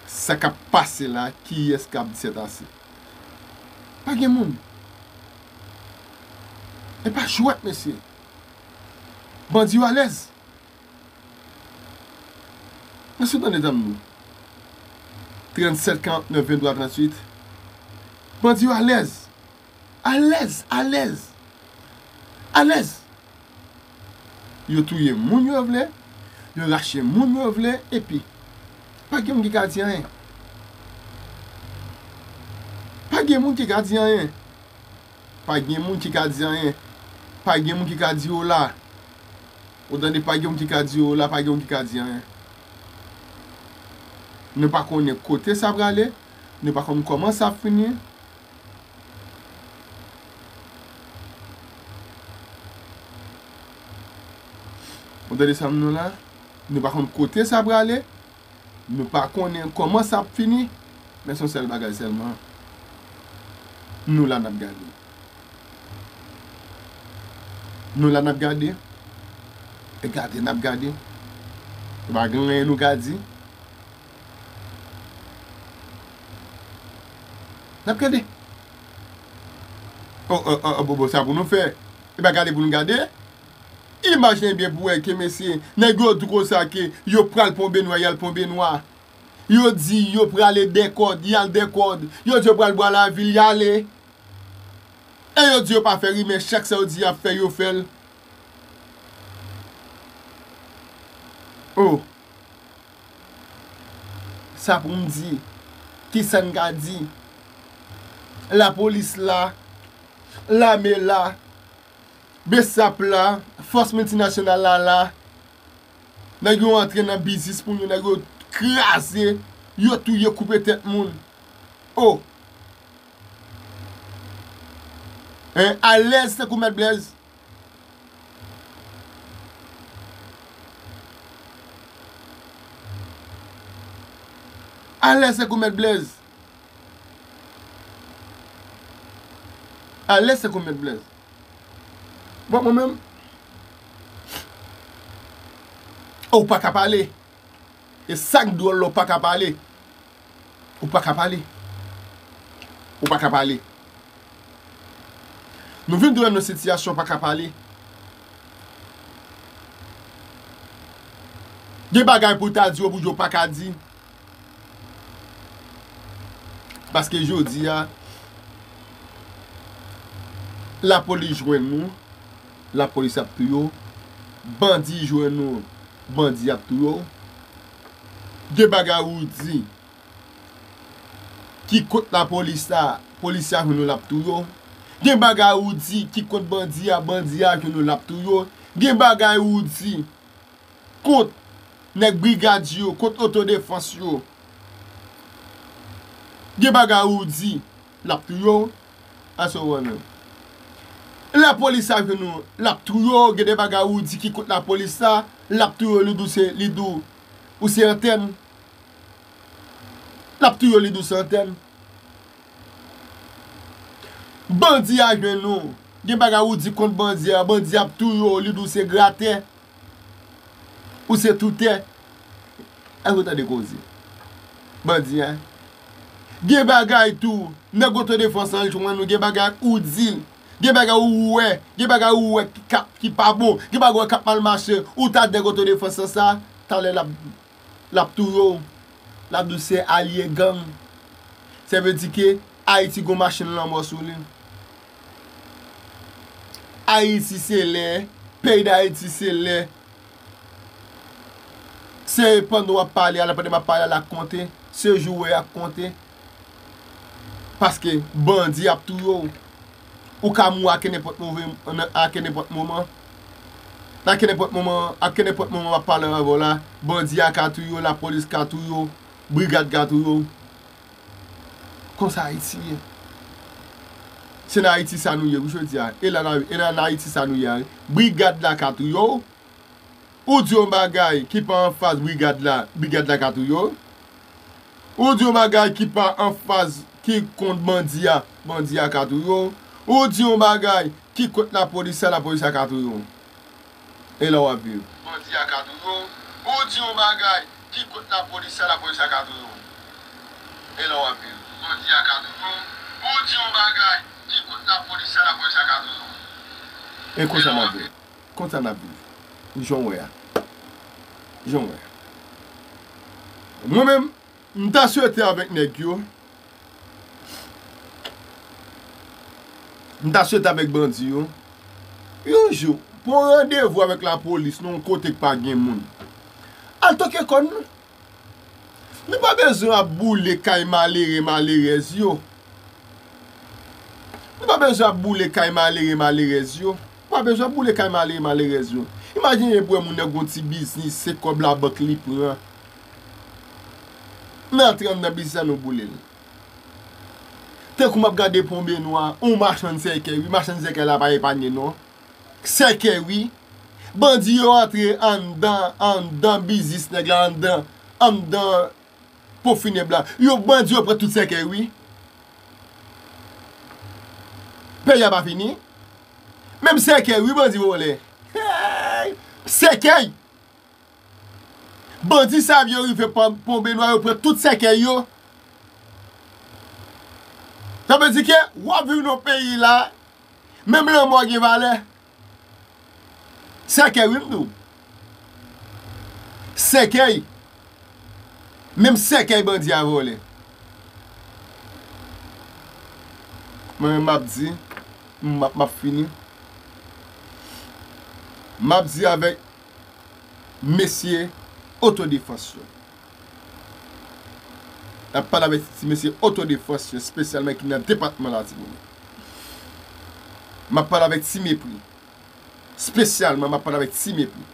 sa k ap pase la, kiyès k ap di sètase? Pa gen moun. E pa jwèt, mesye. Bandi yo alèz. Èske w tande zanmi nou? Trannsèt karantnèf venntwa tranntuit. Bandi yo alèz. Alèz, alèz. Alèz. Yo touye moun yo vle, yo rache moun yo vle, epi pa gen moun ki ka di anyen. Pa gen moun ki ka di anyen. Pa gen moun ki ka di anyen. Pa gen moun ki ka di ola. Ou tande, pa gen moun ki ka di ola, pa gen moun ki ka di anyen. Nou pa konnen kote sa prale, nou pa konn kòman sa ap fini. Ou tande sa m di nou la? Nou pa konn kote sa prale. Nou pa konnen kòman sa ap fini. Men se yon sèl bagay sèlman. Nou la n ap gade. Nou la n ap gade. E gade n ap gade. E pa gen anyen nou ka di. N ap gade. O, o, o, o, bon, bon, sa pou nou fè. E pa gade pou nou gade. Imajine byen pou wè ke mesye, nèg yo di konsa ke yo pral pran Benwa, y al pran Benwa. Yo di yo prale Dèkòd, y al Dèkòd. Yo di yo pral Bwa Lavil, y ale. E yo di yo pa fè rimè, chak sa yo di y ap fè, yo fè l. O. Sa pou m di? Kisa n ka di? Lapolis la, lame la, BSAP la, fòs miltinasyonal la la. Nèg yo antre nan biznis moun yo, nèg yo kraze, yo touye, koupe tèt moun. O! Hein, alèz tankou Mèt Blèz. Alèz tankou Mèt Blèz. Alèz tankou Mèt Blèz. Bon, mwen menm, ou pa ka pale. E sa k dwòl la, ou pa ka pale. Ou pa ka pale. Ou pa ka pale. Nou vin tounen nan sitiyasyon pa ka pale. Gen bagay pou w ta di yo, pou yo pa ka di. Paske jodi a, lapolis jwenn nou, lapolis ap touye w. Bandi jwenn nou, bandi ap touye w. Gen bagay ou di ki kont lapolis la, polisye a jwenn ou, l ap touye w. Gen bagay ou di ki kont bandi a, bandi a jwenn ou, l ap touye w. Gen bagay ou di kont nèg brigad yo, kont otodefans yo. Gen bagay ou di, l ap touye w. Èske w wè menm? Lapolis la jwenn ou, l ap touye w. Gen de bagay ou di ki kont lapolis la, l ap touye w, li di w se, li di w, ou se antèn. L ap touye w, li di w se antèn. Bandi a jwenn ou. Gen bagay ou di kont bandi a, bandi ap touye w, li di w se gratè. Ou se toutè. Èske w tande koze? Bandi a. Gen bagay tou, nèg otodefans lan jwenn ou, gen bagay ou di l. Gen bagay ou wè, gen bagay ou wè ki ka, ki pa bon, gen bagay ou wè k ap mal mache, ou ta di nèg otodefans lan sa, talè l ap, l ap touye w, l ap di w se alye gang. Sa vle di ke Ayiti gon machin lanmò sou li. Ayiti se lè, peyi Dayiti se lè. Se pandan w ap pale a la, pandan m ap pale a la k konte, se jou w wè a k konte. Paske bandi ap touye w. Ou ka mouri a kenenpòt move, a kenenpòt moman. A kenenpòt moman, a kenenpòt moman m ap pale avè w la, bandi a ka touye w, lapolis ka touye w, brigad ka touye w. Konsa Ayiti ye. Se nan Ayiti sa nou ye wi jodi a. E la, e la nan Ayiti sa nou ye a wi. Brigad la ka touye w. Ou di yon bagay ki pa anfas brigad la, brigad la ka touye w. Ou di yon bagay ki pa anfas, ki kont bandi a, bandi a ka touye w. Ou di yon bagay ki kont lapolis la, lapolis la ka touye w. E la w ap viv. Bandi a ka touye w. Ou di yon bagay ki kont lapolis la, lapolis la ka touye w. E la w ap viv. Bandi a ka touye w. Ou di yon bagay ki kont lapolis la, lapolis la ka touye w. E konsa n ap viv. Konsa n ap viv. Jan w wè a. Jan w wè a. Mwen menm, m ta swete avèk nèg yo. M ta swete avèk bandi yo. Yon jou, pran randevou avèk lapolis nan yon kote k pa gen moun. Al toke kò n. Nou pa bezwen ap boule kay malere, malerèz yo. Nou pa bezwen ap boule kay malere, malerèz yo. Nou pa bezwen ap boule kay malere, malerèz yo. Imajine pou wè moun nan gon ti biznis, se kòb labank li pran. N antre anndan biznis la, nou boule l. Tankou m ap gade Pon Benwa, yon machann sèkèy, wi, machann sèkèy la pa epanye non. Sèkèy, wi. Bandi yo antre anndan, anndan biznis nèg la, anndan, anndan pon finèb la. Yo, bandi yo pran tout sèkèy, wi. Peyi a pa fini. Menm sèkèy, wi, bandi vòlè. Hey! Sèkèy! Bandi sa yo rive Pon, Pon Benwa, yo pran tout sèkèy yo. Sa vle di ke w ap viv nan peyi la, menm lanmò gen valè. Sèkèy, wi, m di w. Sèkèy. Menm sèkèy bandi a vòlè. Mwen menm m ap di, m ap, m ap fini. M ap di avèk mesye otodefans yo. M ap pale avèk ti mesye otodefans yo, espesyalman ki nan depatman Latibonit. M ap pale avèk Ti Mepri. Espesyalman, m ap pale avèk Ti Mepri.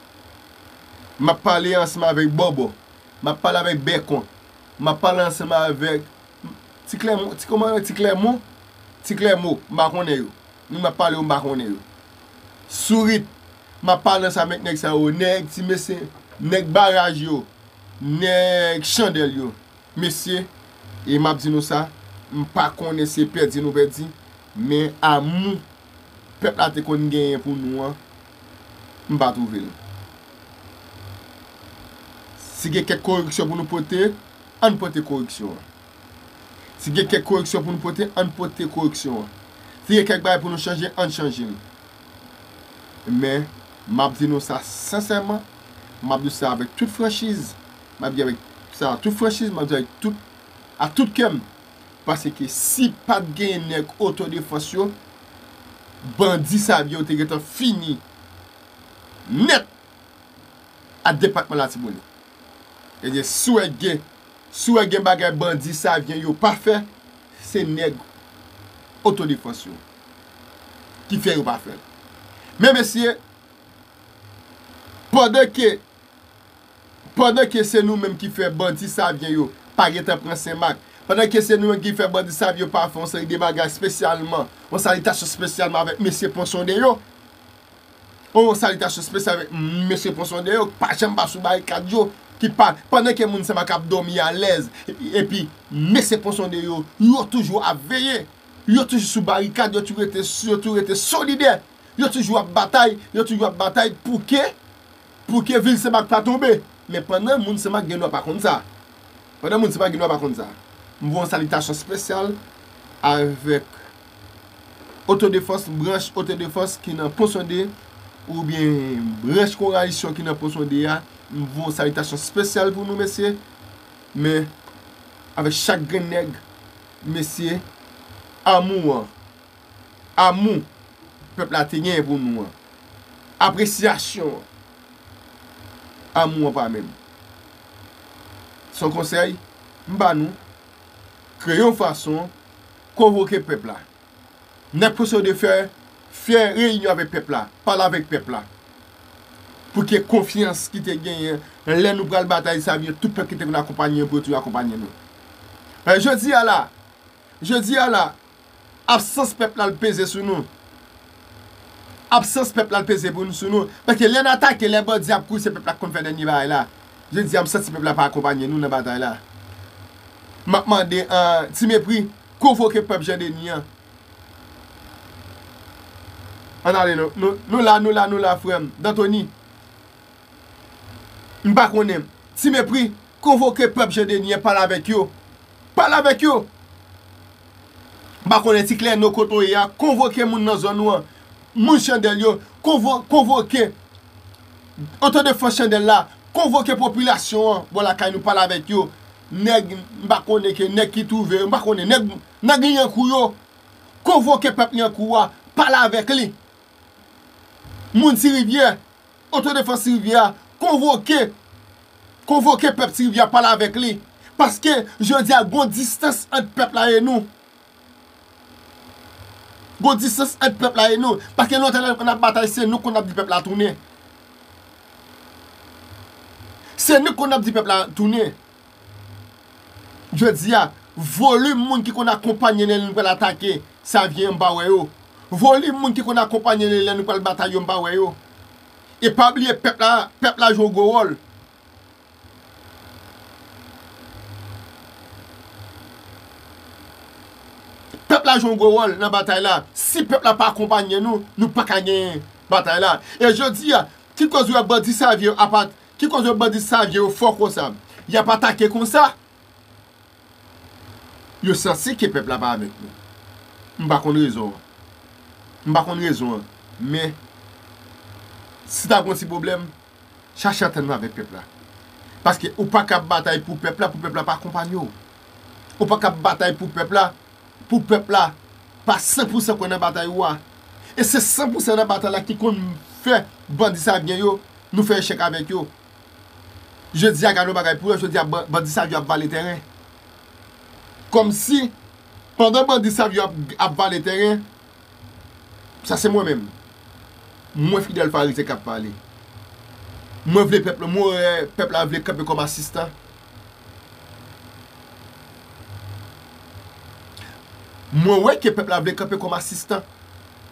M ap pale ansanm avèk Bòbò. M ap pale avèk Bèkon. M ap pale ansanm avèk Ti Klèmon, ti kòman, Ti Klèmon? Ti Klèmo, m pa konnen yo. Moun m ap pale yo, m pa konnen yo. Sourit, m ap pale ansanm avèk nèg sa yo, nèg Ti Mesen, nèg Baraj yo, nèg Chandèl yo. Mesye, e m ap di nou sa, m pa konnen se pèdi nou pèdi, men amou pèp la te konn genyen pou nou an, m pa twouve l. Si gen kèk koreksyon pou nou pote, ann pote koreksyon an. Si gen kèk koreksyon pou nou pote, ann pote koreksyon an. Si gen kèk bagay pou nou chanje, ann chanje l. Men, m ap di nou sa sensèman, m ap di sa avèk tout franchiz, m ap di avèk sa tout franchiz, m ap di avèk tout, a tout kè m. Paske si pa t genyen nèg otodefans yo, bandi sa yo te gentan fini nèt ak depatman Latibonit. Ebyen, si w wè gen, si w wè gen bagay bandi Savyen yo pa fè, se nèg otodefans yo ki fè yo pa fè l. Men mesye, pandan ke, pandan ke se nou menm ki fè bandi Savyen yo pa gentan pran Senmak, pandan ke se nou menm ki fè bandi Savyen yo pa fè yon seri de bagay espesyalman, yon salitasyon espesyalman avèk mesye Ponsonde yo, yon salitasyon espesyal avèk mesye Ponsonde yo, ki pa janm pa sou barikad yo, ki pa, pandan ke moun Senmak ap dòmi alèz, epi, epi mesye Ponsonde yo, yo toujou ap veye, yo toujou sou barikad, yo toujou rete, yo toujou rete solidè, yo toujou ap batay, yo toujou ap batay pou ke, pou ke vil Senmak pa tonbe. Men pandan moun Senmak gen dwa pa konn sa. Pandan moun Senmak gen dwa pa konn sa. M voye yon salitasyon espesyal avèk otodefans, branch otodefans ki nan Ponsonde, oubyen branch Konrayisyon ki nan Ponsonde a. M voye yon salitasyon espesyal pou nou, mesye. Men, avèk chak grenn nèg, mesye, amou an, amou pèp la te genyen pou nou an, apresyasyon an, amou an pa menm. Se yon konsèy m ba nou, kreye yon fason, konvoke pèp la. Nèg Ponsonde fè, fè reyinyon avèk pèp la, pale avèk pèp la. Pou ke konfyans ki te genyen lè nou pral batay Savyen, tout pèp ki te konn akonpanye yo, pou yo toujou akonpanye nou. E jodi a la, jodi a la, absans pèp la l peze sou nou. Absans pèp la l peze pou nou, sou nou. Paske lè n atake, lè bandi ap kouri, se pèp la k konn fè dènye bagay la. Jodi a, m santi pèp la pa akonpanye nou nan batay la. M ap mande, eh, Ti Mepri, konvoke pèp Jan Deni an. Ann ale, nou, nou, nou la, nou la, nou la, frè m. Dantoni. M pa konnen. Ti Mepri, konvoke pèp Jan Deni an, pale avèk yo. Pale avèk yo. M pa konnen Ti Klèno kote w ye a, konvoke moun nan zòn ou an. Moun Chandèl yo, konvo-, konvoke otodefans Chandèl la, konvoke popilasyon an, bò lakay nou pale avèk yo. Nèg, m pa konnen ke nèg ki twouve, m pa konnen, nèg, nèg Lyankou yo, konvoke pèp Lyankou a, pale avèk li. Moun Ti Rivyè, otodefans Ti Rivyè a, konvoke, konvoke pèp Ti Rivyè a, pale avèk li. Paske, jodi a, gon distans ant pèp la e nou. Gon distans ant pèp la e nou. Paske lontan lè n ap batay, se nou konn ap di pèp la tounen. Se nou konn ap di pèp la tounen. Jodi a, volim moun ki konn akonpanye lè nou pral atake Savyen, m pa wè yo. Volim moun ki konn akonpanye lè nou pral batay yo, m pa wè yo. E pa bliye, pèp la, pèp la jwe yon gwo wòl. Pèp la jwe yon gwo wòl nan batay la. Si pèp la pa akonpanye nou, nou pa ka genyen batay la. E jodi a, ki koz ou wè bandi Savyen yo ap at-, ki koz ou wè bandi Savyen yo fò konsa? Y ap atake konsa? Yo sanse ke pèp la pa avèk nou. M pa konn rezon an. M pa konn rezon an. Men, si ta gon ti pwoblèm, chache antann nou avèk pèp la. Paske ou pa ka ap batay pou pèp la, pou pèp la pa akonpanye w. Ou pa ka ap batay pou pèp la, pou pèp la pa san pou san kwè nan batay ou a. E se san pou san nan batay la ki konn fè bandi Savyen yo, nou fè echèk avèk yo. Jodi a, gade yon bagay pou yo, jodi a, ban-, bandi Savyen yo ap vale tèren. Kòmsi, pandan bandi Savyen yo ap, ap vale tèren, sa se mwen menm. Mwen Fidèl Farize k ap pale. Mwen vle pèp la, mwen wè pèp la vle kanpe kòm asistan. Mwen wè ke pèp la vle kanpe kòm asistan.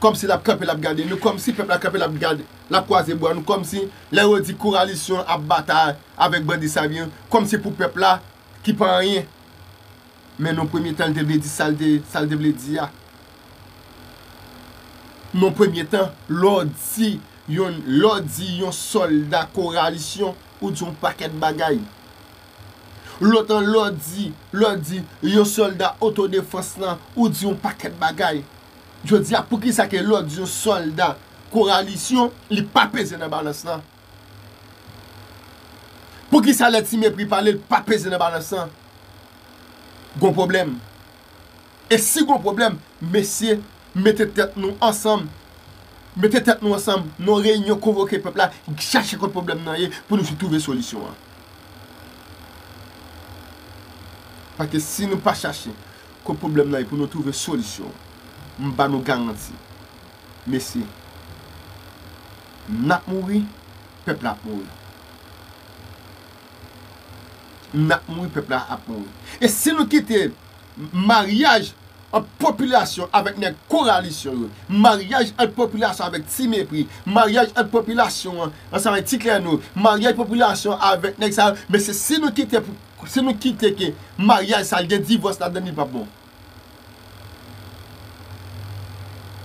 Kòmsi l ap kanpe, l ap gade nou, kòmsi pèp la kanpe, l ap gade, l ap kwaze bra nou, kòmsi lè yo di kowalisyon ap batay avèk bandi Savyen, kòmsi pou pèp la ki pa anyen. Men nan premye tan, l te vle di sa l te, sa l te vle di a. Nan premye tan, lè w di yon, lè w di yon sòlda kowalisyon, ou di yon pakèt bagay. Lòt an, lè w di, lè w di yon sòlda otodefans lan, ou di yon pakèt bagay. Jodi a, poukisa ke lè w di yon sòlda kowalisyon, li pa peze nan balans lan? Poukisa lè Ti Mepri pale, li pa peze nan balans lan? Gon pwoblèm. E si gon pwoblèm, mesye, mete tèt nou ansanm. Mete tèt nou ansanm, nan yon reyinyon, konvoke pèp la, chache kot pwoblèm nan ye pou nou twouve solisyon an. Paske si nou pa chache kot pwoblèm nan ye pou nou twouve solisyon an, m ba nou garanti, mesye, n ap mouri, pèp la ap mouri. N ap mouri, pèp la ap mouri. E si nou kite maryaj ant popilasyon avèk nèg kowalisyon yo, maryaj ant popilasyon avèk Ti Mepri, maryaj ant popilasyon an ansanm avèk Ti Klèno, maryaj popilasyon avèk nèg sa yo, mesye, si nou kite pou, si nou kite ke maryaj sa l gen divòs ladan l, li p ap bon.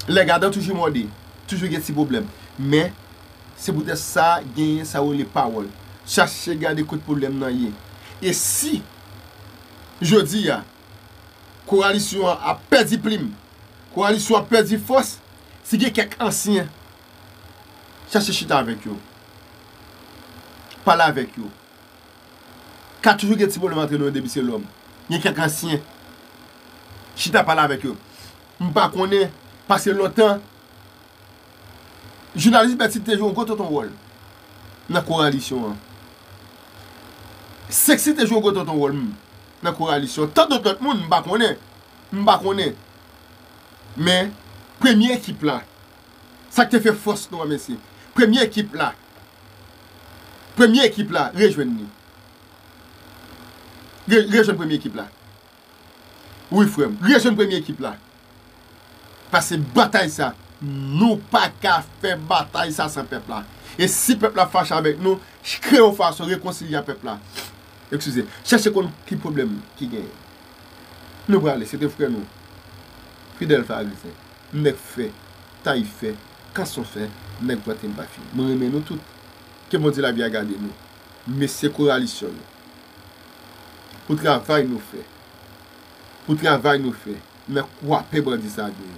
Lè gadan toujou mòde, toujou gen ti pwoblèm. Men, se poutèt sa, genyen sa yo rele pawòl. Chache gade kot pwoblèm nan ye. E si, jodi a, kowalisyon an ap pèdi plim, kowalisyon an ap pèdi fòs, si gen kèk ansyen, chache chita avèk yo. Pale avèk yo. Ka toujou gen ti pwoblèm antre nou depi se lòm. Gen kèk ansyen. Chita pale avèk yo. M pa konnen, pase lontan, jounalis Bèti te jwe yon gwo tonton wòl nan kowalisyon an. Sexy te jwe yon gwo tonton wòl, m, nan kowalisyon. Tan dòt lòt moun, m pa konnen. M pa konnen. Men, premye ekip la, sa k te fè fòs nou an, mesye. Premye ekip la, Premye ekip la, rejwenn li. Re- rejwenn premye ekip la. Wi, frè m, rejwenn premye ekip la. Paske batay sa, nou pa ka fè batay sa san pèp la. E si pèp la fache avèk nou, kreye yon fason rekonsilye ak pèp la. Eskize, chèche konn ki pwoblèm ki genyen. Nou prale, se te frè nou, Fidèl Farizyen, nèg fè, tay fè, kanson fè, nèg pwente m pa fini. Mwen renmen nou tout. Ke Bondye lavi a gade nou. Mesye Koralisyon yo. Pou travay nou fè. Pou travay nou fè nan kwape bandi sa yo.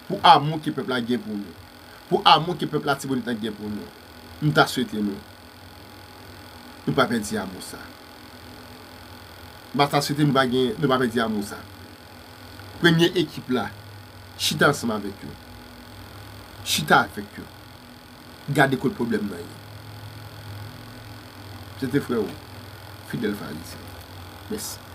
Pou amou ke pèp la gen pou nou. Pou amou ke pèp Latibonit lan gen pou nou. M ta swete nou. Nou pa pèdi amou sa. M ta swete nou pa gen, nou pa pèdi amou sa. Premye ekip la, chita ansanm avèk yo. Chita avèk yo. Gade kot pwoblèm nan ye. Se te frè ou, Fidèl Farizyen. Mèsi.